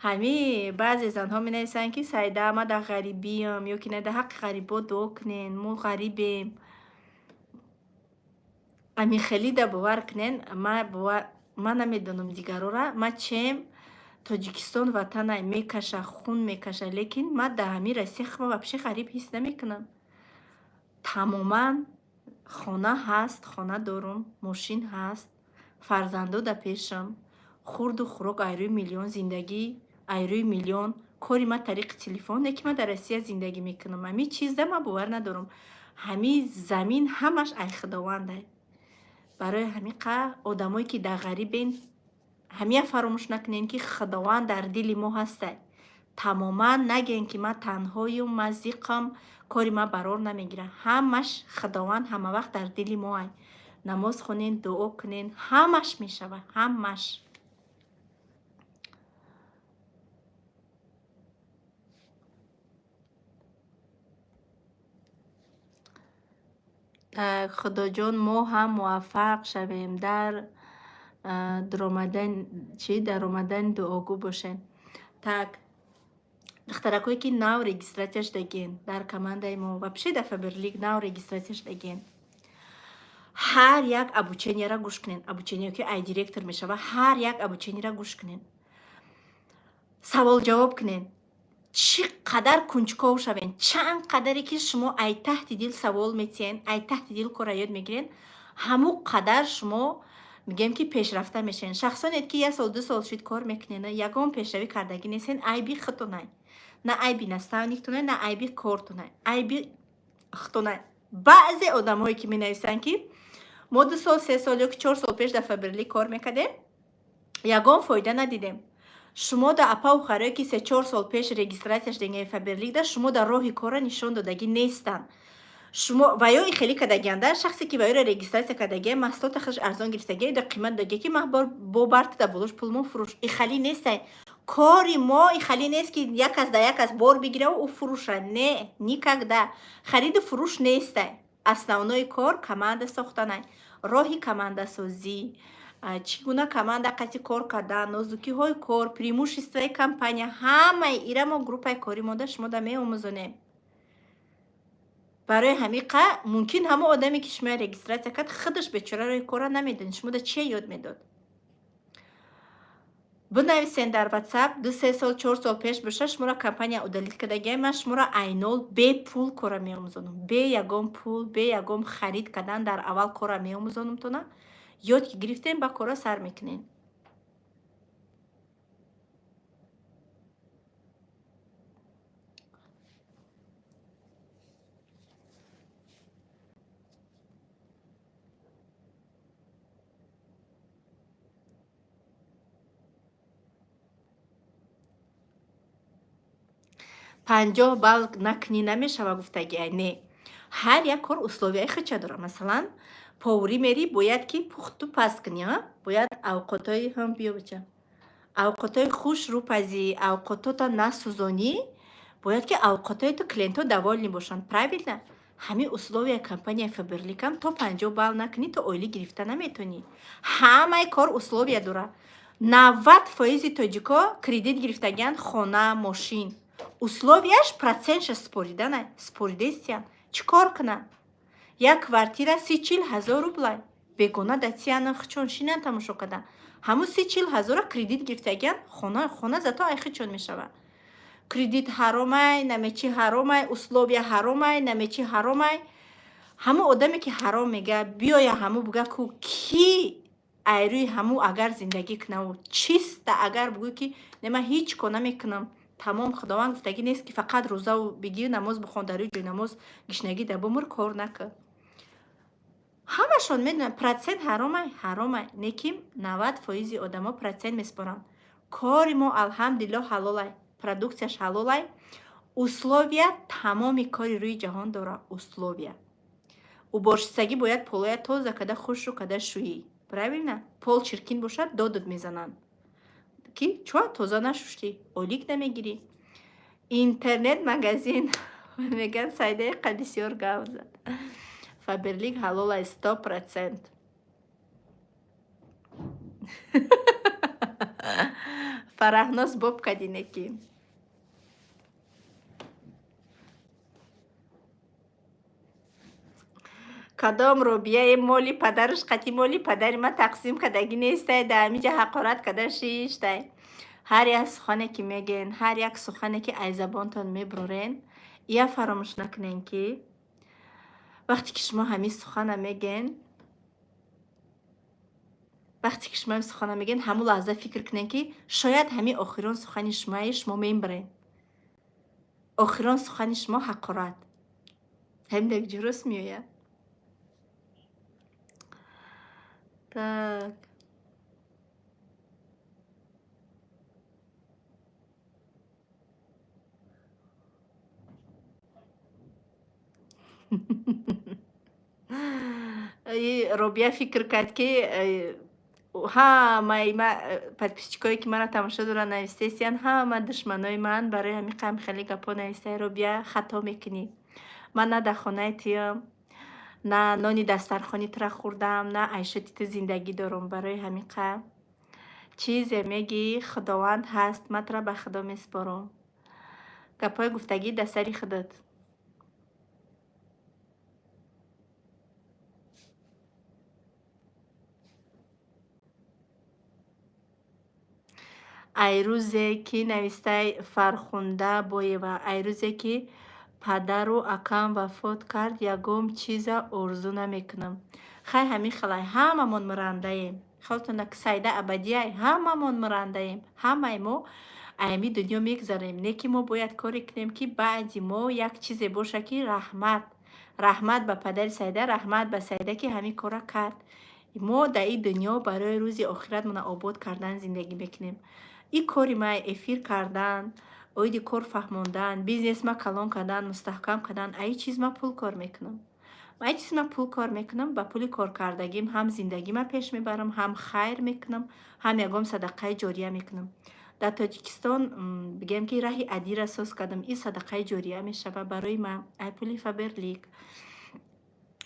Ҳами баъзе занҳо менависанд, ки Сайда, ман дар ғарибиам, ё ки не, дар ҳаққи ғарибо дуо кунен, мо ғарибем. Ами хелида бовар кунен, ман намедонам дигарора, ман чем Тоҷикистон ватанай, мекаша, хун мекаша, лекин ман дар ҳамин Россия худро вообще ғариб ҳис намекунам тамоман. Хона ҳаст, хона дорум, мошин ҳаст, фарзандо дар пешам, хурду хӯрок айрӯи миллион, зиндагӣ айрӯи миллион, кори ман тариқи телефон, лекин ман дар Россия зиндагӣ мекунам. Ҳамин чизда ман бовар надорам. Ҳамин замин ҳамаш ай Худовандай. Барои ҳамин қа одамое, ки дар ғарибен, ҳамия фаромӯш накунем, ки Худованд дар дили мо ҳастай. Тамоман нагӯем, ки ман танҳоюм, ман зиқам, кори ман барор намегирад. Ҳамаш Худованд ҳамавақт дар дили моай. Намоз хонен, дуо кунен, ҳамаш мешавад, ҳамаш. Так, Худоҷон, мо ҳам муваффақ шавем, дар дуромадан чӣ, даромадани дуогӯ бошем. Так, духтаракое, ки нав регистрация шудагиен дар командаи мо, вообще дар Фаберлик нав регистрация шудагиен, ҳар як обученияро гӯш кунед. Обучение, ки ай директор мешава, ҳар як обученияро гӯш кунед, савол ҷавоб кунед. Чӣ қадар кунҷков шавен, чанд қадаре ки шумо ай таҳти дил савол метиҳен, ай таҳти дил корро ёд мегирен, ҳамун қадар шумо мегӯем, ки пешрафта мешавен. Шахсоне, ки як сол, 2 сол шуд кор мекунен, ягон пешравӣ кардагӣ нестен, айби худтонай, на айби наставниктонай, на айби кортонай, айби худтонай. Баъзе одамҳое, ки менависанд, ки мо 2 сол, 3 сол ё ки 4 сол пеш дар Фаберлик кор мекардем, ягон фоида надидем, шумо да, апау харое, ки 3-4 сол пеш регистрация шудагии Фаберлик, да шумо дар роҳи корра нишон додагӣ нестанд. Шумо ва ё хеле кардагианда, шахсе, ки ва ёро регистрация кардагия, маҳсулота худаш арзон гирифтагия, да қимат додагия, ки ман бо барта да болош пулмо фурӯш. Ихали нестай кори мо, ихали нест, ки як кас да як кас бор бигираву ӯ фурӯша. Не, никогда хариду фурӯш нестай. Основной кор команда сохтанай, роҳи командасозӣ, чӣ гуна команда қати кор кардан, нозукиҳои кор, преимуществои компания, ҳамаи ира мо группаи кори монда шумо да меомӯзонем. Барои ҳамин қа мумкин ҳамон одаме, ки шумо регистрация кард, худаш бечора роҳи корра намедонед, шумо да чие ёд медод? Бинависен дар WhatsApp: 2, 3 сол, 4 сол пеш боша, шуморо компания удалить кардагия, ман шуморо айнол бепул корра меомӯзонам, бе ягон пул, бе ягон харид кардан. Дар аввал корра меомӯзонам тона, ёд ки гирифтем, ба корра сар мекунем. 50 балл накунӣ, намешава гуфтагиай. Не, ҳар як кор условияи худша дорад. Масалан, поварӣ мерӣ, бояд ки пухту паз кунӣ, бояд авқотҳои ҳам, биё, бача, авқотҳои хушрӯ пазӣ, авқотота насӯзонӣ, бояд ки авқотҳои ту клиентҳо довольны бошанд, правильно? Ҳамин условияи компанияи Фаберликам: то 50 балл накунӣ, то ойлӣ гирифта наметавонӣ. Ҳамаи кор условия дорад. 90 фоизи тоҷико кредит гирифтагианд, хона, мошин. Условияш процентша споридана, споридестиян. Чӣ кор кунанд? Як квартира 30-40 ҳазор рублай. Бегона датияна хичон шинан тамошо кардан. Ҳамун 30-40 ҳазора кредит гирифтагианд, хона, хона зато айхичон мешавад. Кредит ҳаромай, намечи ҳаромай, условия ҳаромай, намечи ҳаромай. Ҳамун одаме ки ҳаром мега, биёя ҳамун буга ку ки айрӯи ҳамун агар зиндагӣ кунаву чиста, агар бугӯй ки не, ман ҳеҷ кор намекунам, тамом. Худованд гуфтагӣ нест, ки фақат рӯзаву бигир, намоз бихон, дар рӯи ҷойнамоз гишнагӣ да бумур, кор накун. Ҳамашон медонанд, процент ҳаромай, ҳаромай, не ки 90 фоизи одамо процент меспоранд. Кори мо, алҳамдулилло, ҳалолай, продукцияш ҳалолай. Условия тамоми кори рӯи ҷаҳон дорад условия. Уборщицагӣ бояд полоя тоза карда, хушрӯ карда шӯӣ, правильно? Пол чиркин бошад, додот мезананд, ки чӯа тоза нашуштӣ, ойлик намегирӣ. Интернет магазин мегӯянд, Сайдаи қа бисёр гап зад. Фаберлик ҳалолай 100%. Фараҳноз, боб кардине ки. Кадом робияе моли падараш қати моли падари ман тақсим кардагӣ нестай, дар ҳаминҷа ҳақорат карда шиштай. Ҳар як сухане ки мегӯен, ҳар як сухане ки аз забонтон мебурен, ия фаромӯш накунен, ки вақте ки шумо ҳамин сухана мегӯен, вақте ки шумо ҳамин сухана мегӯен, ҳамун лаҳза фикр кунен, ки шояд ҳамин охирон сухани шумои шумо мебарен. Охирон сухани шумо ҳақорат. Ҳамин як ҷуруст меояд. Так. И Робия фикр кард, ки ҳамаи подписчикое ки маро тамошо доранд, навистесиянд, ҳама душманои ман, барои ҳамин қам хеле гапҳо навистаи. Робия, хато мекунӣ. Ман на дар хонаи туям, на нони дастархони тура хӯрдам, на айшоти ту зиндагӣ дорам. Барои ҳамин қа чизе мегӣ, Худованд ҳаст, ман тура ба Худо месупорам. Гапҳои гуфтагӣ дар сари худат. Ай рӯзе ки, навистаи Фархунда Боева, ай рӯзе ки падару акам вафот кард, ягон чиза орзу намекунам. Хай, ҳамин хелай, ҳамамон мурандаем. Хелтона Сайда абадияй, ҳамамон мурандаем. Ҳамаи мо ами дунё мегзарем. Не ки мо бояд коре кунем, ки баъди мо як чизе боша, ки раҳмат, раҳмат ба падари Сайда, раҳмат ба Сайда, ки ҳамин корра кард. Мо дар ин дунё барои рӯзи охиратмона обод кардан зиндагӣ мекунем. Ин кори ма эфир кардан, оиди кор фаҳмондан, бизнесма калон кардан, мустаҳкам кардан, ай чиз ма пул кор мекунам. Ай чиз ма пул кор мекунам, ба пули коркардагим ҳам зиндагима пеш мебарам, ҳам хайр мекунам, ҳам ягон садақаи ҷория мекунам. Дар Тоҷикистон, бигӯем, ки раҳи адира соз кардам, ин садақаи ҷория мешавад барои ман ай пули Фаберлик.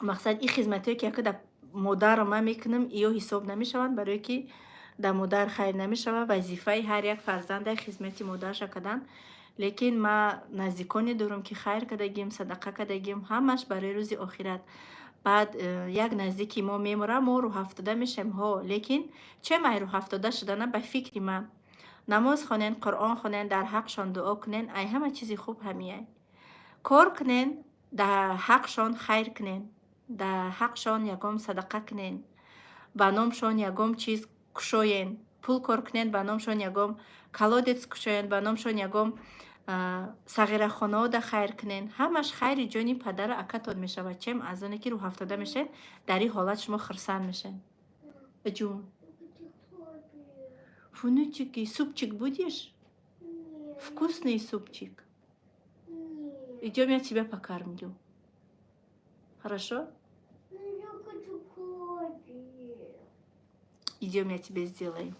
Мақсад, ин хизматҳое ки яка дар модарам ман мекунам, иё ҳисоб намешаванд, барое ки дар модар хайр намешавад. Вазифаи ҳар як фарзанда хизмати модарша кардан, лекин ман наздиконе дорам, ки хайр кардагим, садақа кардагим, ҳамаш барои рӯзи охират. Баъд як наздики мо мемурад, мо рӯҳафтода мешавем, ҳо, лекин чем ай рӯҳафтода шудана, ба фикри ман, намоз хонен, Қуръон хонен, дар ҳақшон дуо кунен, ай ҳама чизи хуб ҳамияй. Кор кунен, дар ҳақшон хайр кунен, дар ҳақшон ягон садақа кунен, ба номшон ягон чиз кушоен, пул кор кунен, ба номшон ягон колодец кушоен, ба номшон ягон сағирахонаода хайр кунен. Ҳамаш хайри ҷони падару акатон мешавад, чем аз оне ки рӯҳафтода мешавед. Дар ин ҳолат шумо хурсанд мешавед. Ҷун, внучики, супчик будешь? Вкусный супчик. Идем, я тебя покормлю. Хорошо? Ну, я хочу кофе. Идем, я тебе сделаю.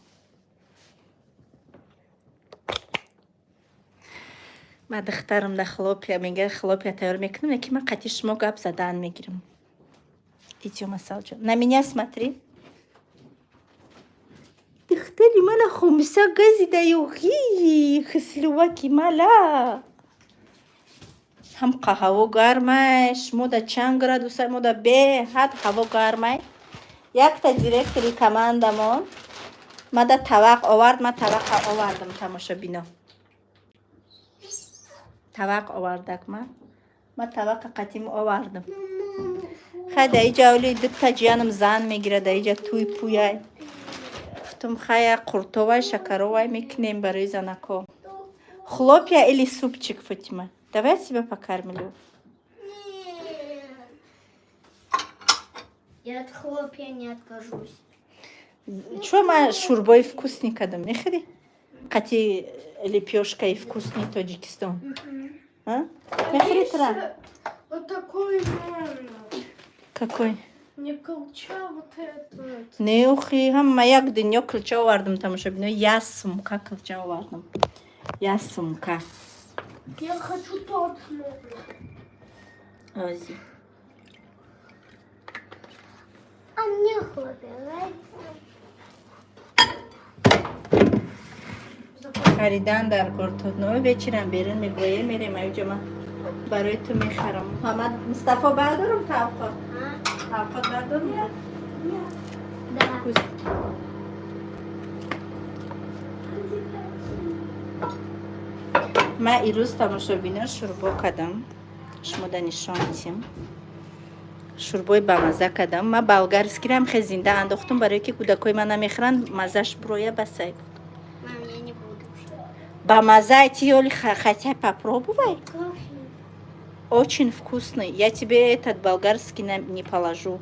Ма духтарам да хлопья мега, хлопья тайёр мекунам, яки ман қати шумо гап задан мегирам. Идем, Асалҷон. На меня смотри. Духтари мана хомиса газида ёхи хислуваки мала. Ҳам ҳаво гармай, шумо да чанд градуса, мо да беҳад ҳаво гармай. Якта директори командамон мада тавақ овард, ман тавақа овардам, тамошобино. Тавақ овардак ма. Ма тавақа қатим овардам. Хай, да иҷа оли дута ҷиянам зан мегирад, да иҷа туй пуяй. Гуфтам, хая, қуртовай, шакаровай мекунем барои занако. Хлопья или супчик, Фатима? Давай я тебя покормлю. Нет. Я от хлопья не откажусь. Чё, ма шурбои вкусный кадам, мехӯрӣ? Қати лепёшкаи вкусный Тоҷикистон. А? Мехӯрӣ тра? Вот такой можно. Какой? Не кулча, вот этот. Не, охи, ҳама як дунё кулча овардам, тамошобино, як сумка кулча овардам. Як сумка. Я хочу тот можно. Ози. А мне хлопья нравится. Харидан дар кор то но вечером берун меброем, мерем аюҷа, ман барои ту мехарам. Муҳаммад Мустафо, бардорум тавқот? А? Тавқот бардорум? Да. Вкус. Ман ирӯз, тамошобино, шурбо кардам. Шумо да нишон тим. Шурбои бамаза кардам. Ман болгарскирам хе зинда андохтум, барое ки кӯдакои ман намехӯранд, маззаш буроя, басай. Мам, я не буду уже. Бамаза ти оли, хотя попробуй. Кофе. Очень вкусный. Я тебе этот болгарский не положу.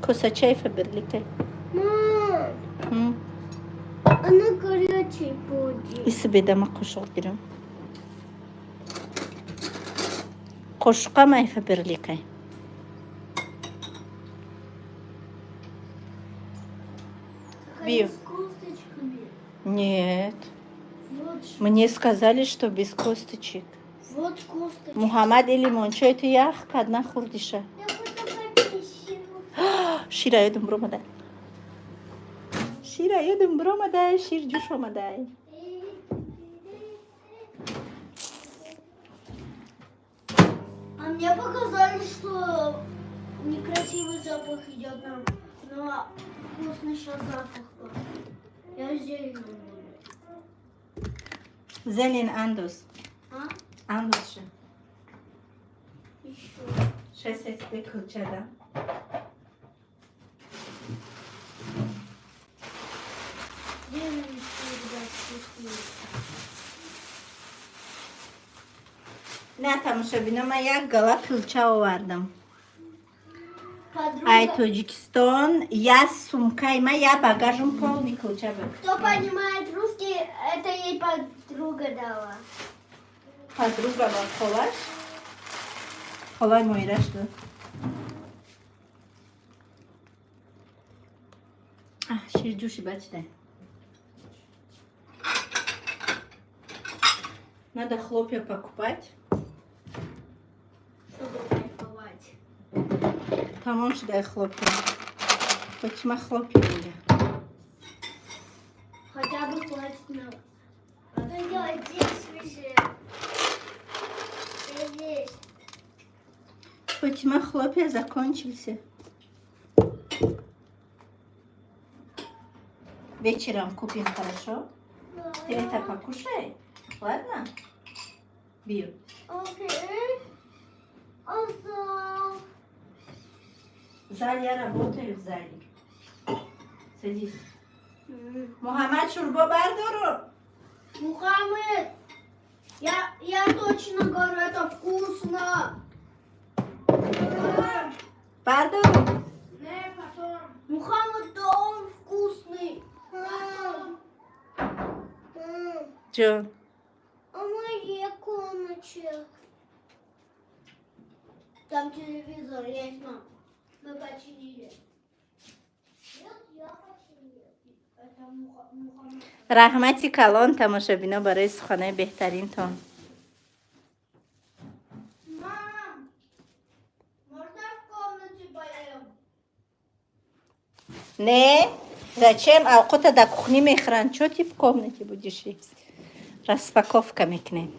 Коса чай Фаберликай. Мам, М? она горячий будет. Иси бедама, қошуқ гирам. Қошуқа май Фаберликай. Биё. С косточками. Нет. Вот, Мне сказали, что без косточек. вот косточки. Муҳаммад, и лимончои ту ях кад, нахӯрдиша. Я буду попить. Шира ёдум биромадай. Шира ёдум биромадай, шир ҷӯш омадай. А мне показали, что некрасивый запах идет нам, но вкусный сейчас запах был. Я зелень буду. Зелень андоз. А? Андозша. Еще. Сейчас я тебе кулча дам. Зелень всегда вкусный. На, тамошобино, ман як гала кулча овардам. Подруга, Ай Тоҷикистон, я сумкаи ман, я багажум полный кулча буд. Кто понимает русский, это ей подруга дала. Подруга ва холаш. Холай моираш дод. А, шир ҷӯши бачидай. Надо хлопья покупать. Чтобы кайфовать. Тамом шудай хлопья. Фатима хлопья мега. Хотя бы хватит на. Ну я здесь уже. Я здесь. Фатима, хлопья закончился. Вечером купим, хорошо? Ты это покушай, ладно? Бью. Окей. А зал? В зале я работаю, в зале. Садись. Мухаммад, шурбо бардору. Мухаммед, я точно говорю, это вкусно. Бардору. Не, потом. Мухаммед, да он вкусный. Ҷон. А моей комнате. Там телевизор есть, мам. Мы починили. Нет, я починила. Это Мухаммад. Раҳмати калон, тамошобино, барои суханои беҳтаринтон. Мам, можно в комнате поем? Не, зачем? Авқота дар кухни мехӯранд. Чё ты в комнате будешь есть? Распаковка мекунем.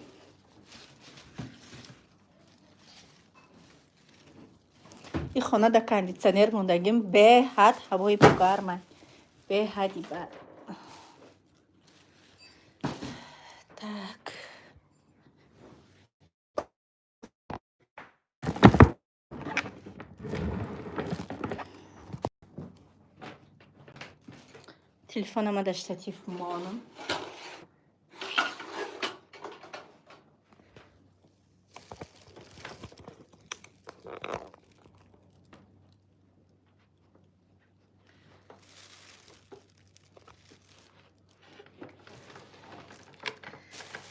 И хона дар кондитсионер мондагим, беҳад ҳавои бугарма, беҳади бад. Так, телефонама дар штатив монам.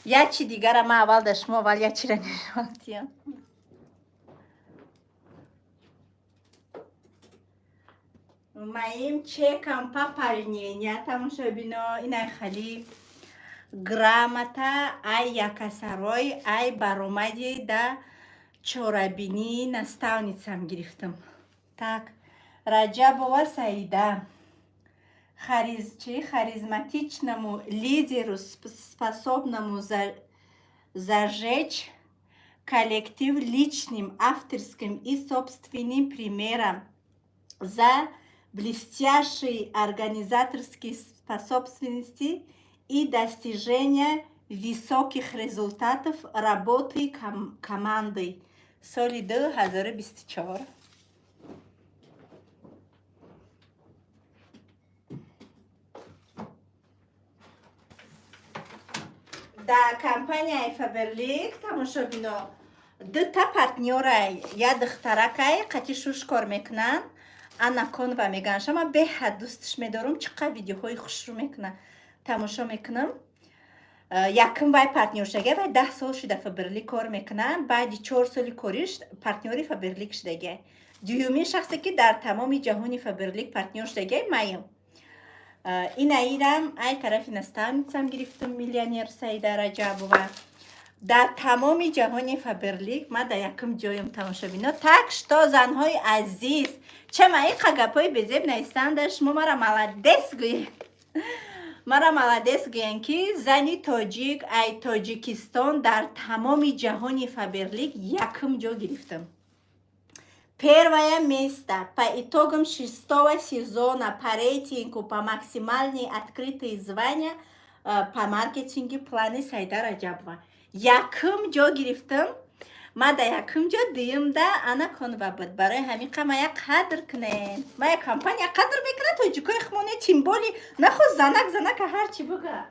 Як чи дигара ман аввал дар шумо, аввал як чира нишон диҳам. Моим чекам пополнения, тамошобино, инай хали грамота ай якасарой, ай баромади да чорабинии наставницам гирифтам. Так, Раҷабова Саида, чи харизматичному лидеру, способному зажечь коллектив личным, авторским и собственным примером, за блестящие организаторские способности и достижения высоких результатов работы команды соли 2024. Дар компанияи Фаберлик, тамошобино, дута партнёрай, як духтаракай, қати шуш кор мекунанд, Анаконва мегӯянд. Шама беҳад дӯстш медорам, чӣ қадр видеоҳои хушрӯ мекунад, тамошо мекунам. Якум вай партнёр шудагия, вай 10 сол шуда Фаберлик кор мекунанд, баъди 4 соли кориш партнёри Фаберлик шудагия. Дуюмин шахсе, ки дар тамоми ҷаҳони Фаберлик партнёр шудагия, маем. Инаирам ай тарафи наставницам гирифтам, миллионер Саида Раҷабова. Дар тамоми ҷаҳони Фаберлик ман дар якум ҷоем, тамошобино. Так что, занҳои азиз, чама иқа гапҳои безеб нависанда, шумо мара молодец гӯед, мара молодец гӯян, ки зани тоҷик ай Тоҷикистон дар тамоми ҷаҳони Фаберлик якум ҷо гирифтам. Первое место по итогам шестого сезона по рейтингу по максимальные открытые звания по маркетинге планы Сайда Раджабова. Якум ҷо гирифтам. Ма да якум ҷо, дуюмда Анаконва буд. Барои ҳамин қа мая қадр кунем. Мая компания қадр мекунад, тоҷикои хумоне, тем более нахо занак занака ҳарчи буга.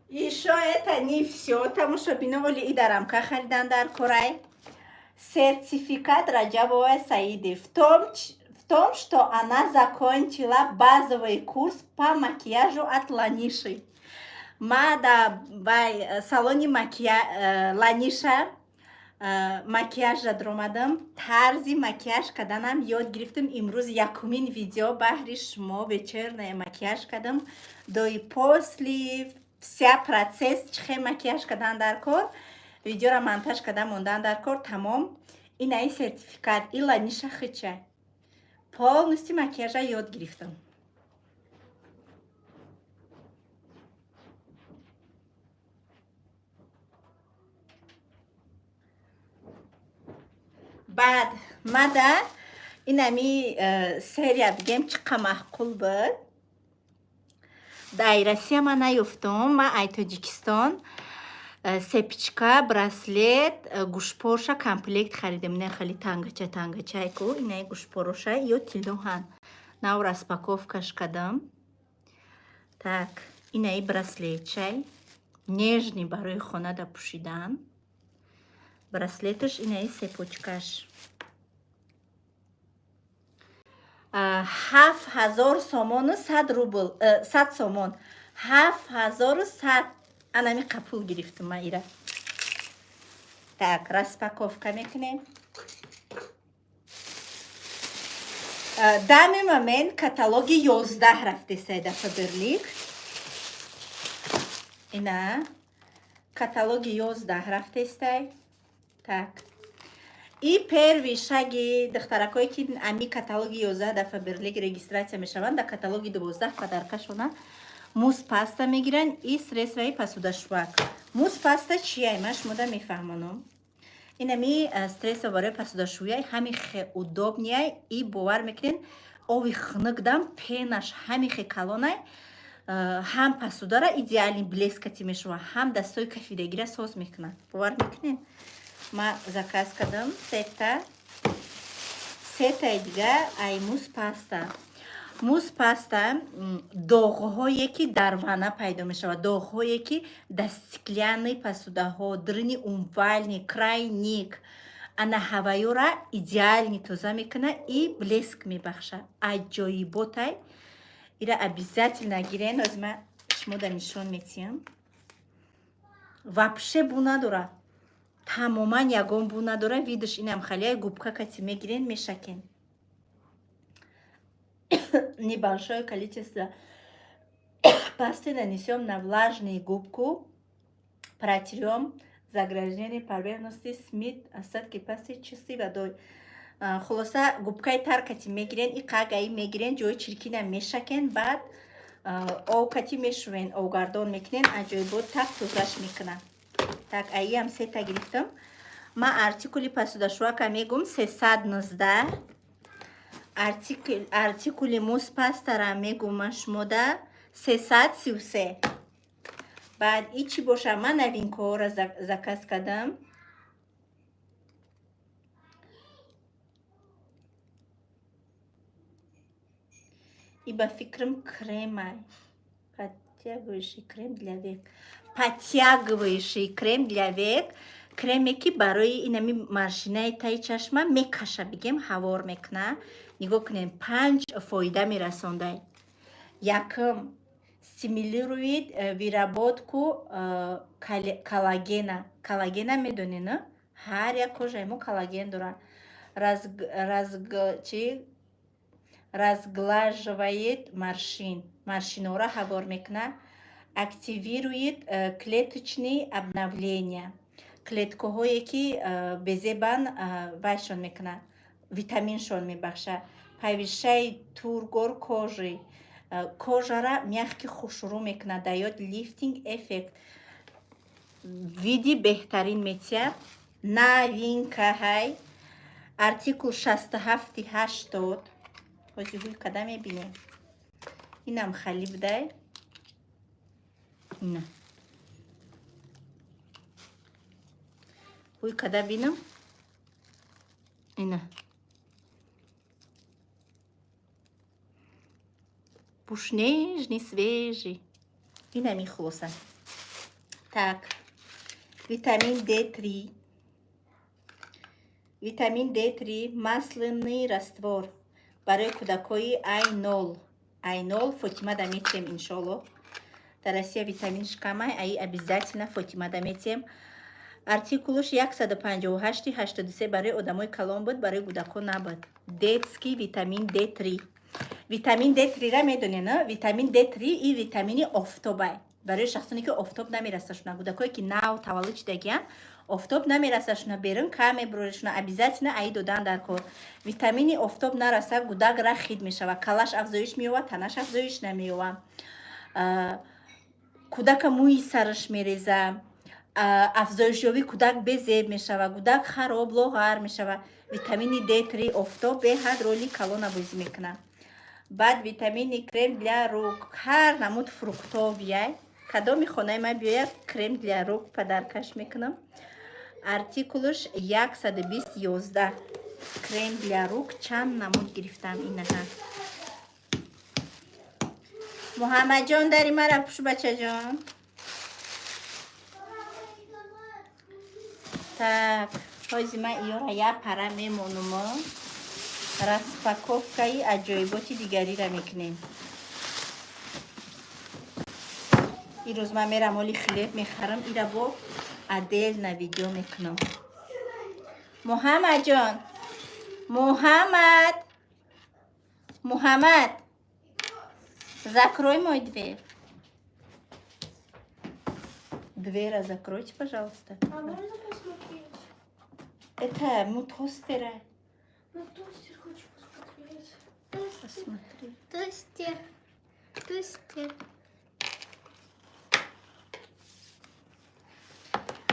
Ещё это не всё, тамошобино, оли и дарамка харидан дар Корай. Сертификат Раджабовой Саиды в том, что она закончила базовый курс по макияжу от Ланиши. Ма да вай салони Ланиша макияжа даромадам, тарзи макияж карданам ёд гирифтам. Имрӯз якумин видео баҳри шумо вечерное макияж кардам. До и после вся процесс, чӣ хел макияж кардан дар кор, видеора монтаж кардан мондан дар кор, тамом. Инаи сертификат и Ланиша хича. Полностью макияжа ёд гирифтам. Баъд мада инами серия бигем, чӣ қа маъқул буд. Дар Россия ман наёфтум, ман ай Тоҷикистон цепочка, браслет, гӯшпорша комплект харидем. Ина хеле тангача тангачайку, инаи гӯшпороша ё тиллоҳан. Нав распаковкаш кардам. Так, инаи браслетчай, нежный, барои хонада пӯшидан. Браслеташ инаи, цепочкаш. 7000 сомону 100 рубл, 100 сомон, 7100. Анами қапул гирифтум ма ира. Так, распаковка мекунем. Данный момент каталоги 11 рафтесай да Фаберлик. Ина каталоги 11 рафтестай. Так, и первый шаги духтаракое ки ами каталоги 11 да Фаберлик регистрация мешаванд, дар каталоги 12 подаркашона мусс паста мегиранд и средствои посудашӯвак. Мусс паста чия? Ма шумода мефаҳмонам. Инами средство барои посудашӯяй, ҳами хе удобный и бовар мекунед, ови хунук дам пенаш ҳами хе калонай, ҳам посудара идеальный блеск ати мешава, ҳам дастои кафидагира соз мекунад. Бовар мекунед, ма заказ кардам сета, сетаи дига ай мусс паста. Мусс паста доғҳое ки дар ванна пайдо мешавад, доғҳое ки дар стеклянный посудаҳо, дрини умывальник, краник, ана ҳаваёра идеальный тоза мекунад и блеск мебахшад. Аҷоиботай, ира обязательно гирен. Озима шумода нишон метиҳам. Вообще бу надорад, тамоман ягон бу надорад. Видиш, инам халияй губка кати мегирен, мешакен. Небольшое количество пасты нанесем на влажную губку, протрем загрязнение поверхности, смыть остатки пасты чистой водой. Хулоса, губкаи тар кати мегирен и қагаи мегирен, ҷои чиркина мешакен, баъд об кати мешӯен, обгардон мекунен, аҷоибот так тозаш мекунад. Так, аиам сета гирифтам. Ма артикули посудашӯвака мегум: 319. Артикули мусс пастара мегум ман шумода: 333. Баъд и чӣ боша? Ман новинкаҳоро заказ кардам. И ба фикрам кремай подтягивающий крем для век, подтягивающий крем для век, креме ки барои инами морщинаи таи чашма мекаша, бигем, ҳавор мекуна. Нигоҳ кунем, панҷ фоида мерасондай. Якум, стимулирует выработку коллагена. Коллагена медонед, на? Ҳар як кожаи мо коллаген дорад. Чи, разглаживает морщин, морщинора ҳавор мекунад. Активирует клеточные обновления, клеткаҳое ки безебан, вайшон мекунад, витаминшон мебахшад. Повышает тургор кожи, кожара мягкий, хушрӯ мекунад. Даёт лифтинг эффект, види беҳтарин метиҳад. Новинкаҳай, артикул 67 80. Ҳози ҳуй када мебинем. Инам хали будай. Ина ҳуй када бинам. Ина пуш нежный, свежий. Инами хулоса. Так, витамин D3, витамин D3 масляный раствор барои кӯдакҳои ай 0, ай 0. Фотима да метиҳем, иншолло. Дар Россия витаминш камай, аи обязательно Фотима да метиҳем. Артикулуш 158 83, барои одамои калон буд, барои кӯдакҳо набуд. Детский витамин D3. Витамин D3-ра медонед, на? Витамин D3 и витамини офтобай, барои шахсоне ки офтоб намерасашуна. Кӯдакое ки нав таваллуд шудагиянд, офтоб намерасашуна, берун кам мебурашуна, обязательно аи додан дар кор. Витамини офтоб нараса, гудак рахид мешавад, калаш афзоиш меёбад, танаш афзоиш намеёбад, кӯдака мӯи сараш мереза, афзоишёбии кӯдак безеб мешавад, кӯдак хароб, лоғар мешавад. Витамини D3 офтоб беҳад роли калона бозӣ мекунад. Баъд витамини крем для рук, ҳар намуд фруктовияй. Кадоми хонаи ман биёяд, крем для рук подаркаш мекунам. Артикулуш 120 11. Крем для рук чанд намуд гирифтам. Инаҳа, Муҳаммадҷон, дари мара пуш, бачаҷон. Так, ҳози ман иёра як пара мемонумо. Распаковкаи аҷоиботи дигариро мекунем. Ирӯз ман мерам, оли хлеб мехарам, ира бо отдельно видео мекунам. Муҳаммадҷон, Муҳаммад, Муҳаммад, закрой мой дверь. Дверь закройте, пожалуйста. А можно посмотреть? Это му тостера. На тостер хочу посмотреть. Посмотри. Тостер. Тостер.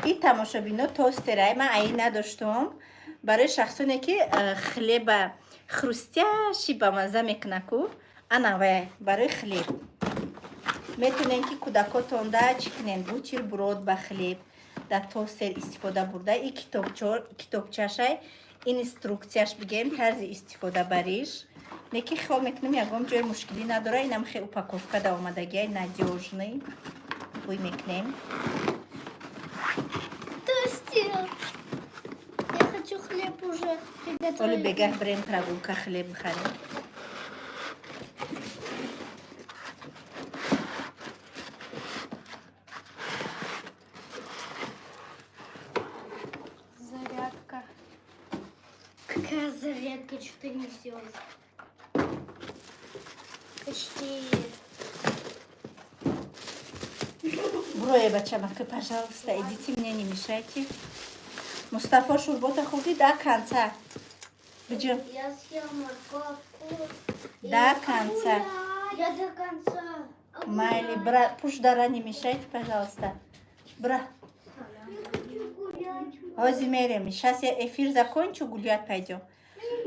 И тамошобино, тостерай ман аи надоштум. Барои шахсоне ки хлеба хрустящий бамаза мекунаку, ана вай барои хлеб. Метонен ки кӯдакотонда чӣ кунен, бутерброд ба хлеб дар тостер истифода бурда. И китобчашай, инструкцияш бигем, тарзи истифодабариш. Не ки хиёл мекунем, ягон ҷои мушкилӣ надора. Инам хе упаковка да омадагиай, надёжный. Бӯй мекунем. Тостер. Я хочу хлеб уже Оли приготовить. бегаҳ бирем прогулка, хлеб бихарем. Зарядка. Какая зарядка, что ты несешь? Почти. Бурое, бачамака, пожалуйста, идите, мне не мешайте. Мустафо, шурбота хӯрдӣ до конца? Биҷо. Я съел морковку. До конца. Я до конца. Майли, бра, пуш дара, не мешайте, пожалуйста. Бра. Я хочу гулять. Ҳози мерем. Сейчас я эфир закончу, гулять пойдем.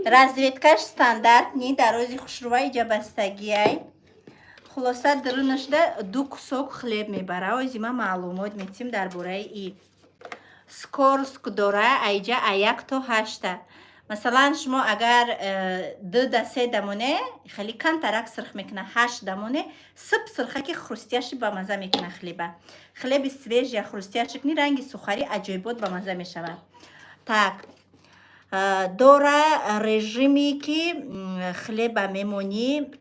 Розеткаш стандартный, дарози хушрува иҷа бастагиай. Хулоса, дарунашда ду кусок хлеб мебара. Ҳози ман маълумот метим дар бораи и. Скорость дора айҷа а 1 то 8-та. Масалан, шумо агар ду да се дамоне, хеле камтарак сирх мекуна, ҳашт дамоне, сып сирхаки хрустящий бамаза мекуна хлеба. Хлеби свежий хрустящий кни, ранги сухари аҷоибот бамаза мешавад. Так, дора режиме ки хлеба мемонӣ.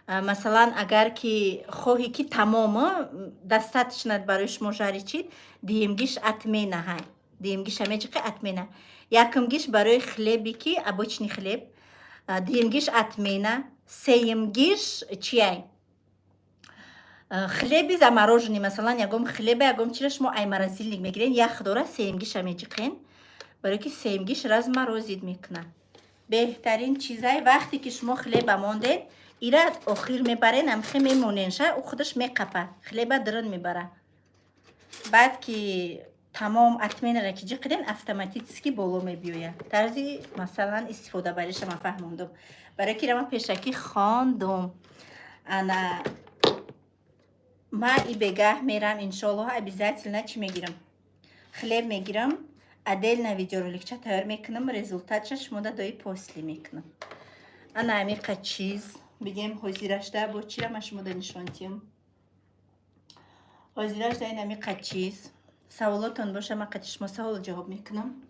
Масалан, агар ки хоҳӣ ки тамом достаточно барои шумо жарить, дуюмгиш отмена ҳай, дуюмгиша меҷиқи, отмена. Якумгиш барои хлебе ки обычный хлеб, дуюмгиш отмена, сеюмгиш чияй? Хлеби замороженный. Масалан, ягон хлеба, ягон чира шумо ай морозильник мегирен, ях дора, сеюмгиша меҷиқен, барои ки сеюмгиш разморозить мекунад. Беҳтарин чизай, вақте ки шумо хлеба мондед, ира охир мебарен, амхе мемоненша, ӯ худаш меқапа, хлеба дирин мебара. Баъд ки тамом отменара ки ҷиқиден, автоматически боло мебиёяд. Тарзи, масалан, истифодабариша ман фаҳмондум, барои ки ира ман пешакӣ хондум. Ана ма и бегаҳ мерам, иншоаллоҳ, обязательно чӣ мегирам? Хлеб мегирам. Отдельно видеороликча тайёр мекунам, результатша шумода дои после мекунам. Ана амиқа чиз бигем, ҳозирашда бо чира ма шумода нишон тиҳам. Ҳозирашда ин амиқа чиз. Саволотон боша, ман қати шумо савол ҷавоб мекунам.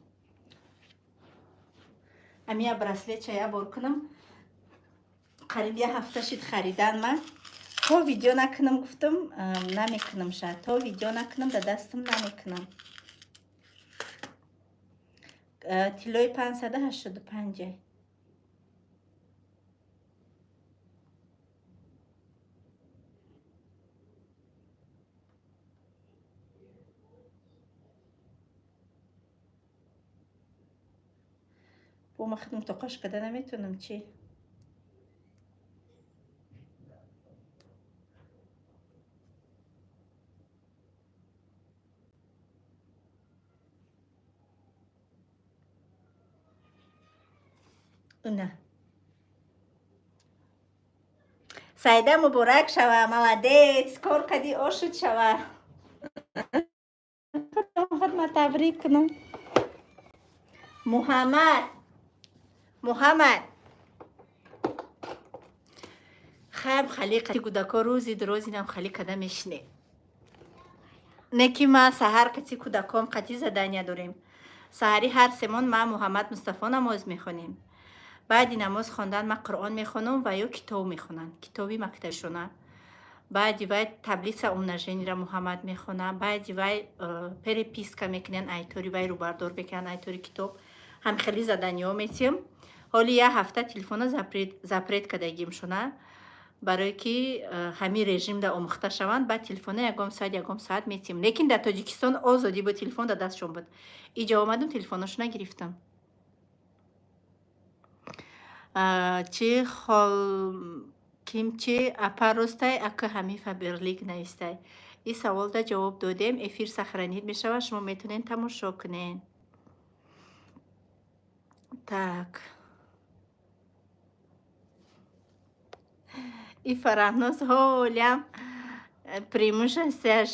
Амия браслетча я бор кунам. Қариб я ҳафта шид харидан, ман то видео накунам гуфтам, намекунам ша, то видео накунам, да дастам намекунам. Тиллои 585. Бо ма худам тоқаш карда наметавонам, чӣ? Ина. Сайда, муборак шава, молодец, кор кади, ошуд шава. Худма табрик кунам. Муҳаммад, Муҳаммад. Хаям хали кӯдако рӯзи дурозинам хали када мешине. Не ки ма саҳар кати кӯдаком қати задания дорем. Саҳари ҳар семон ма, Муҳаммад, Мустафо намоз мехонем. Баъди намоз хондан ман Қуръон мехонам ва ё китоб мехонанд, китоби мактабишона. Баъди вай таблица умножения ро Муҳаммад мехона. Баъди вай переписка мекунанд, айтори вай рӯбардор мекунанд, айтори китоб. Ҳам хеле задания ҳо метиҳам. Ҳоли як ҳафта телефона запрет кардагимшона, барое ки ҳамин режимда омӯхта шаванд. Баъд телефона ягон соат, ягон соат метиҳем. Лекин дар Тоҷикистон озодӣ буд, телефон дар дастшон буд. Иҷо омадам, телефоношона гирифтам. Чи хол кимчи апа ростай, ака ҳамин Фаберлик навистай? Ин саволда ҷавоб додем. Эфир сохранить мешавад, шумо метавонед тамошо кунед. Так, и Фараҳноз ҳолиам преимущество яш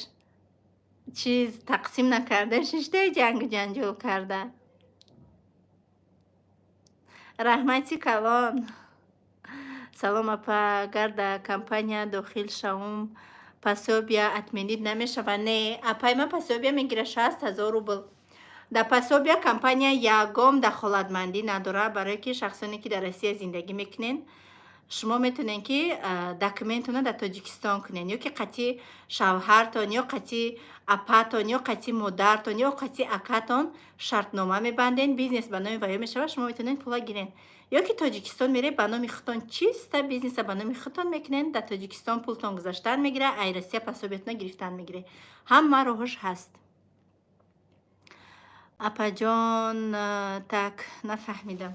чиз тақсим накарда, шишта ҷангу ҷанҷол карда. Раҳмати калон. Салом, апа, агар дар компания дохил шавум, пособия отменить намешавад? Не, апай ман пособия мегирад 60 000 рубл. Дар пособия компания ягон дахолатмандӣ надорад, барое ки шахсоне ки дар Россия зиндагӣ мекунед, шумо метавонед ки документ онро дар Тоҷикистон кунед, ё ки қатъи шавҳартон, ё қатъи апатон, ё қатъи модартон, ё қатъи акатон шартнома мебандед, бизнес ба номи ваё мешавад, шумо метавонед пула гиред. Ё ки Тоҷикистон меред, ба номи худтон чиста бизнеса ба номи худтон мекунед, дар Тоҷикистон пултон гузаштан мегирад, ай Россия пособия тона гирифтан мегиред. Ҳама роҳош ҳаст. Апаҷон, так, нафаҳмидам.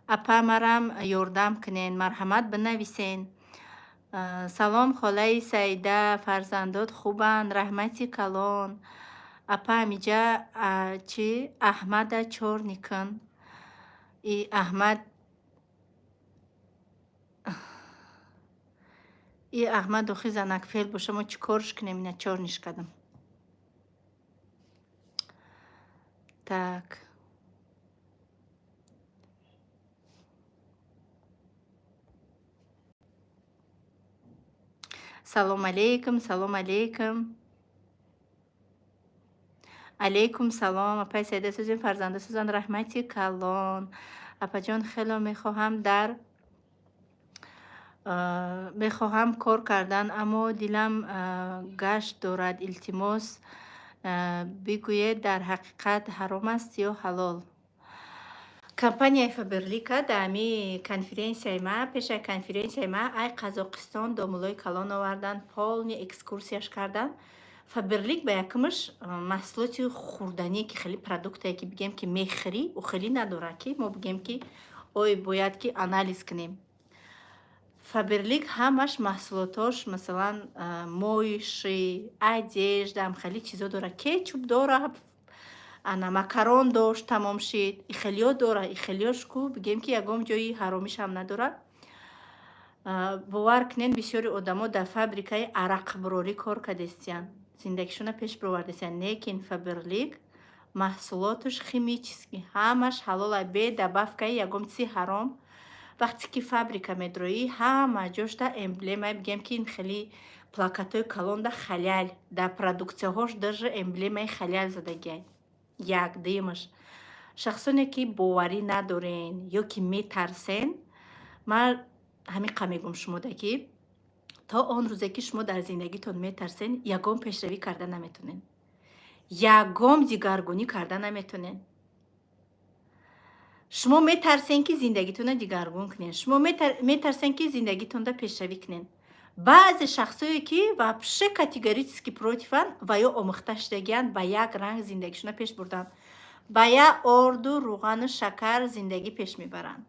Апа, марам ёрдам кунен, марҳамат, бинависен. Салом, холаи Саида, фарзандот хубанд? Раҳмати калон. Апа, амиҷа чи Аҳмада чор никун. И Аҳмад, и Аҳмад охи занакфел боша, мо чӣ корш кунем? Ина чор ниш кардам. Так, салом алейкум, салом алейкум. Алейкум салом, апаи Саида, сӯзем, фарзанда сӯзан. Раҳмати калон. Апаҷон, хело мехоҳам дар мехоҳам кор кардан, аммо дилам гашт дорад. Илтимос, бигӯед, дар ҳақиқат ҳаром аст ё ҳалол? Компанияи Фаберлика дар ҳами конференсияи ма, пешаи конференсияи ма, ай Қазоқистон домулои калон овардан, полный экскурсияш кардан. Фаберлик ба якумаш маҳсулоти хӯрдание, ки хеле продуктае ки бигем ки мехӯрӣ, ӯ хеле надорад, ки мо бигем ки ой, бояд ки анализ кунем. Фаберлик ҳамаш маҳсулотош, масалан, моющие, одежда, хеле чизо дорад. Кетчуп дора, ана макарон дошт, тамом шид, ихелиё дора. Ихелиёш ку бигем ки ягон ҷои ҳаромишам надорад. Бовар кунед, бисёри одамо дар фабрикаи арақбурорӣ кор кардестиянд, зиндагишона пеш бировардестиянд, лекин Фаберлик маҳсулоташ химический, ҳамаш ҳалола, бе добавка и ягон чизи ҳаром. Вақте ки фабрика медроӣ, ҳама ҷошта эмблема, бигем ки ин хеле плакатҳои калонда халяль, дар продуксияҳош даже эмблемаи халяль задагиай. Як дуюмаш, шахсоне ки боварӣ надорен ё ки метарсен, ман ҳамиқа мегӯм шумода, ки то он рӯзе ки шумо дар зиндагитон метарсен, ягон пешравӣ карда наметонед, ягон дигаргунӣ карда наметонед. Шумо метарсен, ки зиндагитонро дигаргун кунед, шумо метарсен, ки зиндагитонда пешравӣ кунед. Баъзе шахсое ки вообще категорически против анд ва ё омӯхта шудагианд, ба як ранг зиндагишона пеш бурданд, ба як орду, рӯғану шакар зиндагӣ пеш мебаранд.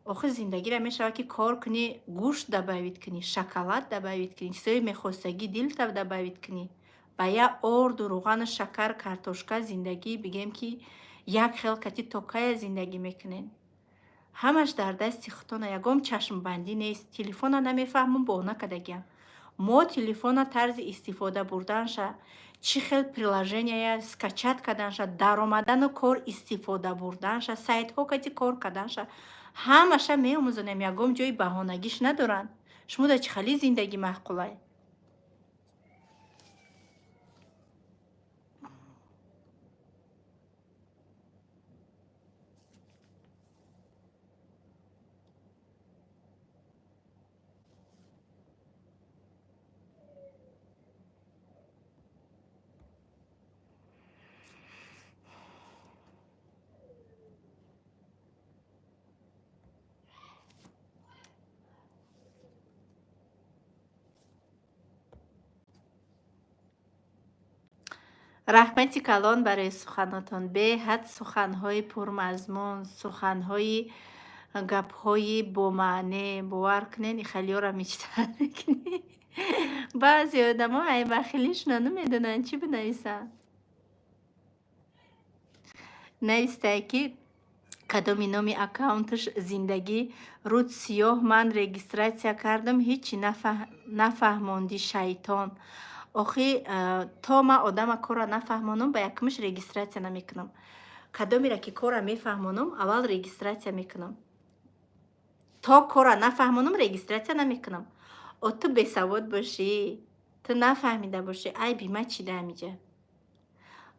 Охир зиндагиро мешавад, ки кор кунӣ, гӯшт добавить кунӣ, шоколад добавить кунӣ, чизҳои мехостагӣ дилта добавить кунӣ. Ба як орду, рӯғану шакар, картошка зиндагӣ, бигем ки як хел кати токая зиндагӣ мекунед. Ҳамаш дар дасти худтона, ягон чашмбандӣ нест. Телефона намефаҳмум, боҳона кардагиам. Мо телефона тарзи истифода бурданша, чӣ хел приложения скачать карданша, даромадану кор истифода бурданша, сайтҳо кати кор карданша, ҳамаша меомӯзонем. Ягон ҷои баҳонагиш надоранд. Шумо дар чӣ хали зиндагӣ маъқулай? Раҳмати калон барои суханотон. Беҳад суханҳои пурмазмун, суханҳои, гапҳои бомаъне. Бовар кунед, ихалиёра мечитад мекунӣ. Баъзе одамо ай бахилишона намедонанд, чӣ бинависанд. Навистае, ки кадоми номи аккаунташ зиндагӣ руд сиёҳ, ман регистрация кардам, ҳичи нафаҳмонди шайтон. Охи, то ман одама корра нафаҳмонам, ба якумаш регистрация намекунам. Кадомеро ки корра мефаҳмонам, аввал регистрация мекунам. То корра нафаҳмонам, регистрация намекунам. О, ту бесавод бошӣ, ту нафаҳмида бошӣ, айби ма чӣ да амиҷа?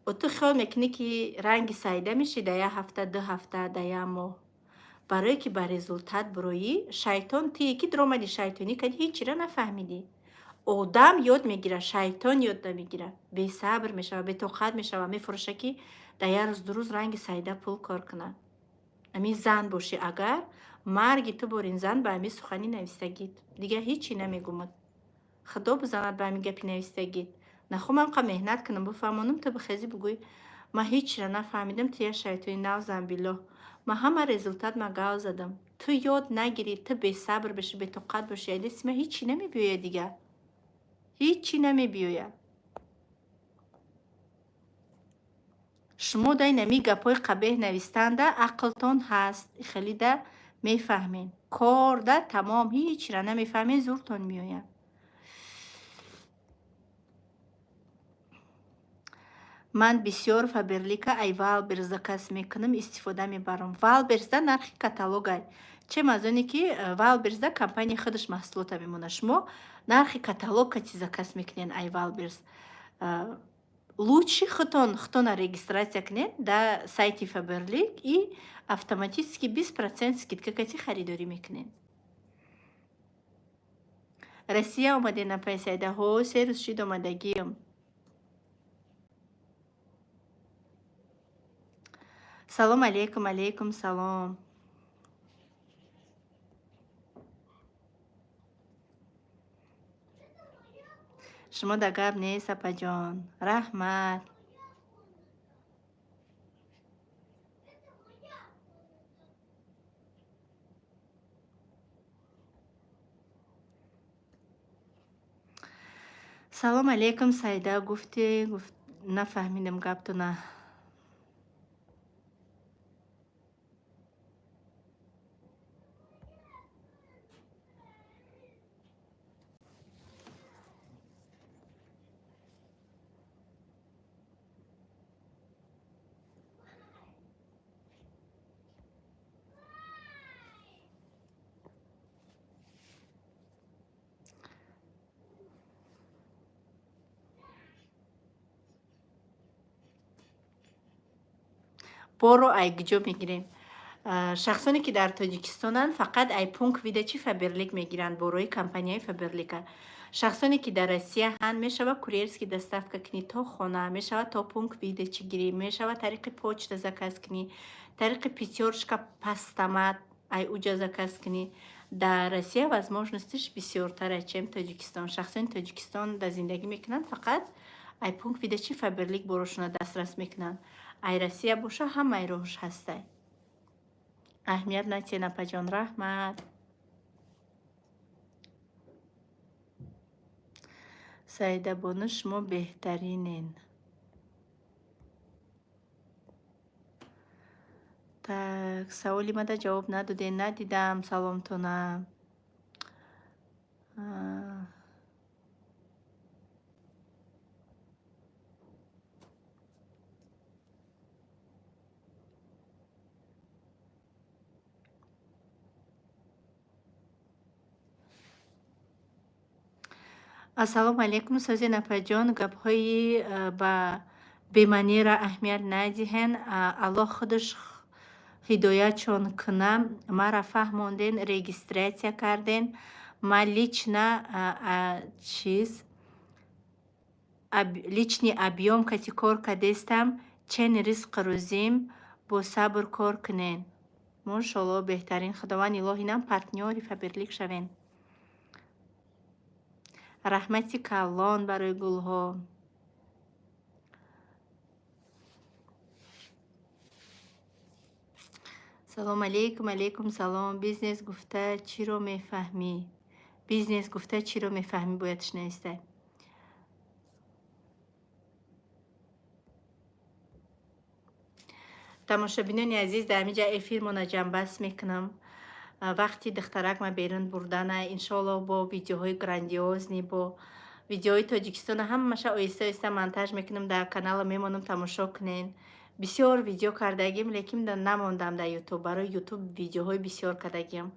О, ту хиёл мекунӣ, ки ранги Саида мешӣ да як ҳафта, 2 ҳафта, да як моҳ. Барое ки ба результат бироӣ, шайтон тие ки дуромади, шайтонӣ кардӣ, ҳеҷ чиро нафаҳмидӣ. Одам ёд мегирад, шайтон ёд намегирад. Бесабр мешавад, бетоқат мешавад, мефурӯша, ки дар як рӯз, 2 рӯз ранги Саида пул кор кунад. Ами зан бошӣ агар, марги ту борин зан ба ҳамин сухани навистагит. Дигар ҳеҷ чӣ намегумад. Худо бизанад ба ҳамин гапи навистагит. Нахӯ ман қа меҳнат кунам, бифаҳмонам, ту бихезӣ бигӯӣ, ман ҳеҷ чиро нафаҳмидам, ту як шайтони навзан биллоҳ. Ман ҳама результат ма гав задам. Ту ёд нагирӣ, ту бесабр бошӣ, бетоқат бошӣ, ай дасти ман ҳеҷ чӣ намебиёяд дигар. Ҳеҷ чӣ намебиёяд. Шумо дай нами гапҳои қабеҳ навистанда ақлтон ҳаст, хелида мефаҳмед. Корда тамом ҳеҷ чиро намефаҳмед, зуртон меояд. Ман бисёр Фаберлика ай Вайлдберриз заказ мекунам, истифода мебарам. Вайлдберризда нархи каталогай. Чем аз оне ки Вайлдберризда компания худаш маҳсулота мемонад. Шумо нархи каталог кати заказ мекунед ай Вайлдберриз. Лучше худтона регистрация кунед дар сайти Фаберлик и автоматически 20% скидка кати харидорӣ мекунед. Россия омадед, апай Саида? Ҳо, 3 рӯз шид омадагиам. Салом алейкум, алейкум салом. Шумо да гап нест, апаҷон. Раҳмат. Салом алейкум, Саида, гуфтӣ, нафаҳмидам гаптона. Боро ай куҷо мегирем? Шахсоне ки дар Тоҷикистонанд, фақат ай пункт выдачи Фаберлик мегиранд, борои компанияи Фаберлика. Шахсоне ки дар Россия ҳанд, мешавад курьерский доставка кунӣ то хона, мешавад то пункт выдачи гирӣ, мешавад тариқи почта заказ кунӣ, тариқи Пятёрочка, постамат ай уҷа заказ кунӣ. Дар Россия возможностиш бисёртара, чем Тоҷикистон. Шахсони Тоҷикистон дар зиндагӣ мекунанд, фақат ай пункт выдачи Фаберлик борошона дастрас мекунанд. Ай Россия боша, ҳамаи роҳш ҳастай. Аҳамият натиҳед, апаҷон, раҳмат. Саидабону, шумо беҳтаринен. Так, саволи мада ҷавоб надодед, надидам саломтона. Ассалому алайкум, созин, апаҷон. Гапҳои ба бемаъниро аҳамият надиҳен. Аллоҳ худаш ҳидоятшон куна. Маро фаҳмонден, регистрация карден. Ман лично чиз личный объём кати кор кардестам. Чен ризқ рӯзим, бо сабр кор кунен. Мошоалло, беҳтарин. Худованд илоҳи нам партнёри Фаберлик шавен. Раҳмати калон барои гулҳо. Салом алейкум, алейкум салом. Бизнес гуфта чиро мефаҳмӣ? Бизнес гуфта чиро мефаҳмӣ, бояд шинавистай. Тамошобинони азиз, дар ҳамин ҷа эфирмона ҷамъбаст мекунам. Вақти духтарак ма берун бурдана. Иншоалло, бо видеоҳои грандиозный, бо видеоҳои Тоҷикистона ҳамаша оҳиста оҳиста монтаж мекунам, дар канала мемонам, тамошо кунен. Бисёр видео кардагим, лекин намондам дар Ютуб. Барои Ютуб видеоҳои бисёр кардагим.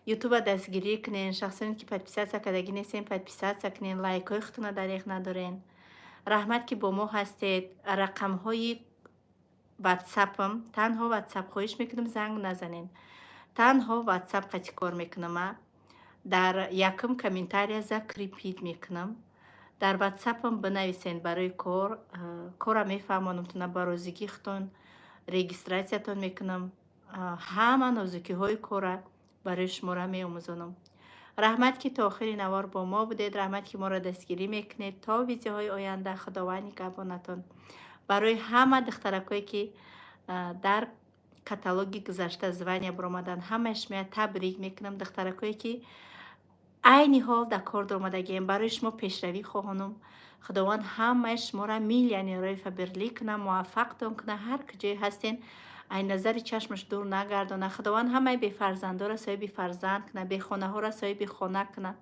Ютуба дастгирӣ кунен. Шахсоне ки подписаться кардагӣ нестен, подписаться кунен, лайкҳои худтона дареғ надорен. Раҳмат, ки бо мо ҳастед. Рақамҳои Ватсапам танҳо Ватсап, хоҳиш мекунам, занг назанен. Танҳо Ватсап қати кор мекунама. Дар якум комментария закрепить мекунам. Дар Ватсапам бинависен барои кор, кора мефаҳмонамтона, ба розигии худтон регистратсиятон мекунам. Ҳама нозукиҳои кора барои шуморо меомӯзонам. Раҳмат, ки то охири навор бо мо будед, раҳмат, ки моро дастгирӣ мекунед. То видеоҳои оянда Худованд нигаҳбонатон. Барои ҳама духтаракое, ки дар каталоги гузашта звания баромаданд, ҳамаи шумоя табрик мекунам. Духтаракое, ки айни ҳол дар кор даромадагием, барои шумо пешравӣ хоҳонам. Худованд ҳамаи шуморо миллионерҳои Фаберлик кунад, муваффақтон кунад, ҳар куҷое ҳастен, ай назари чашмаш дур нагардонад. Худованд ҳамаи бефарзандоро соҳиби фарзанд кунад, бехонаҳоро соҳиби хона кунад,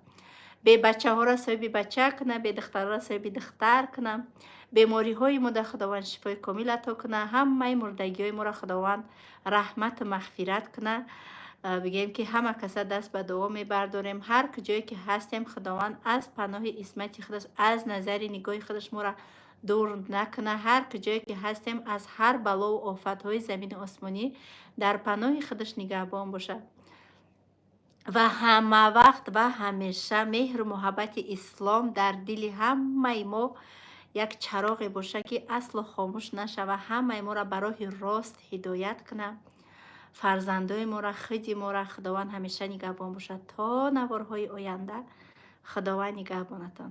бебачаҳоро соҳиби бача кунад, бедухтарҳоро соҳиби духтар кунад. Бемориҳои мода Худованд шифои комил ато кунад, ҳамаи мурдагиҳои моро Худованд раҳмату мағфират кунад. Бигӯем, ки ҳама каса даст ба дуо мебардорем. Ҳар куҷое ки ҳастем, Худованд аз паноҳи исмати худаш, аз назари нигоҳи худаш моро дур накунад. Ҳар куҷое ки ҳастем, аз ҳар балову офатҳои замини осмонӣ дар паноҳи худаш нигаҳбон бошад ва ҳамавақт ва ҳамеша меҳру муҳаббати ислом дар дили ҳамаи мо як чароғе бошад, ки асло хомӯш нашава, ҳамаи моро ба роҳи рост ҳидоят кунад. Фарзандои моро, худи моро Худованд ҳамеша нигаҳбон бошад. То наворҳои оянда Худованд нигаҳбонатон.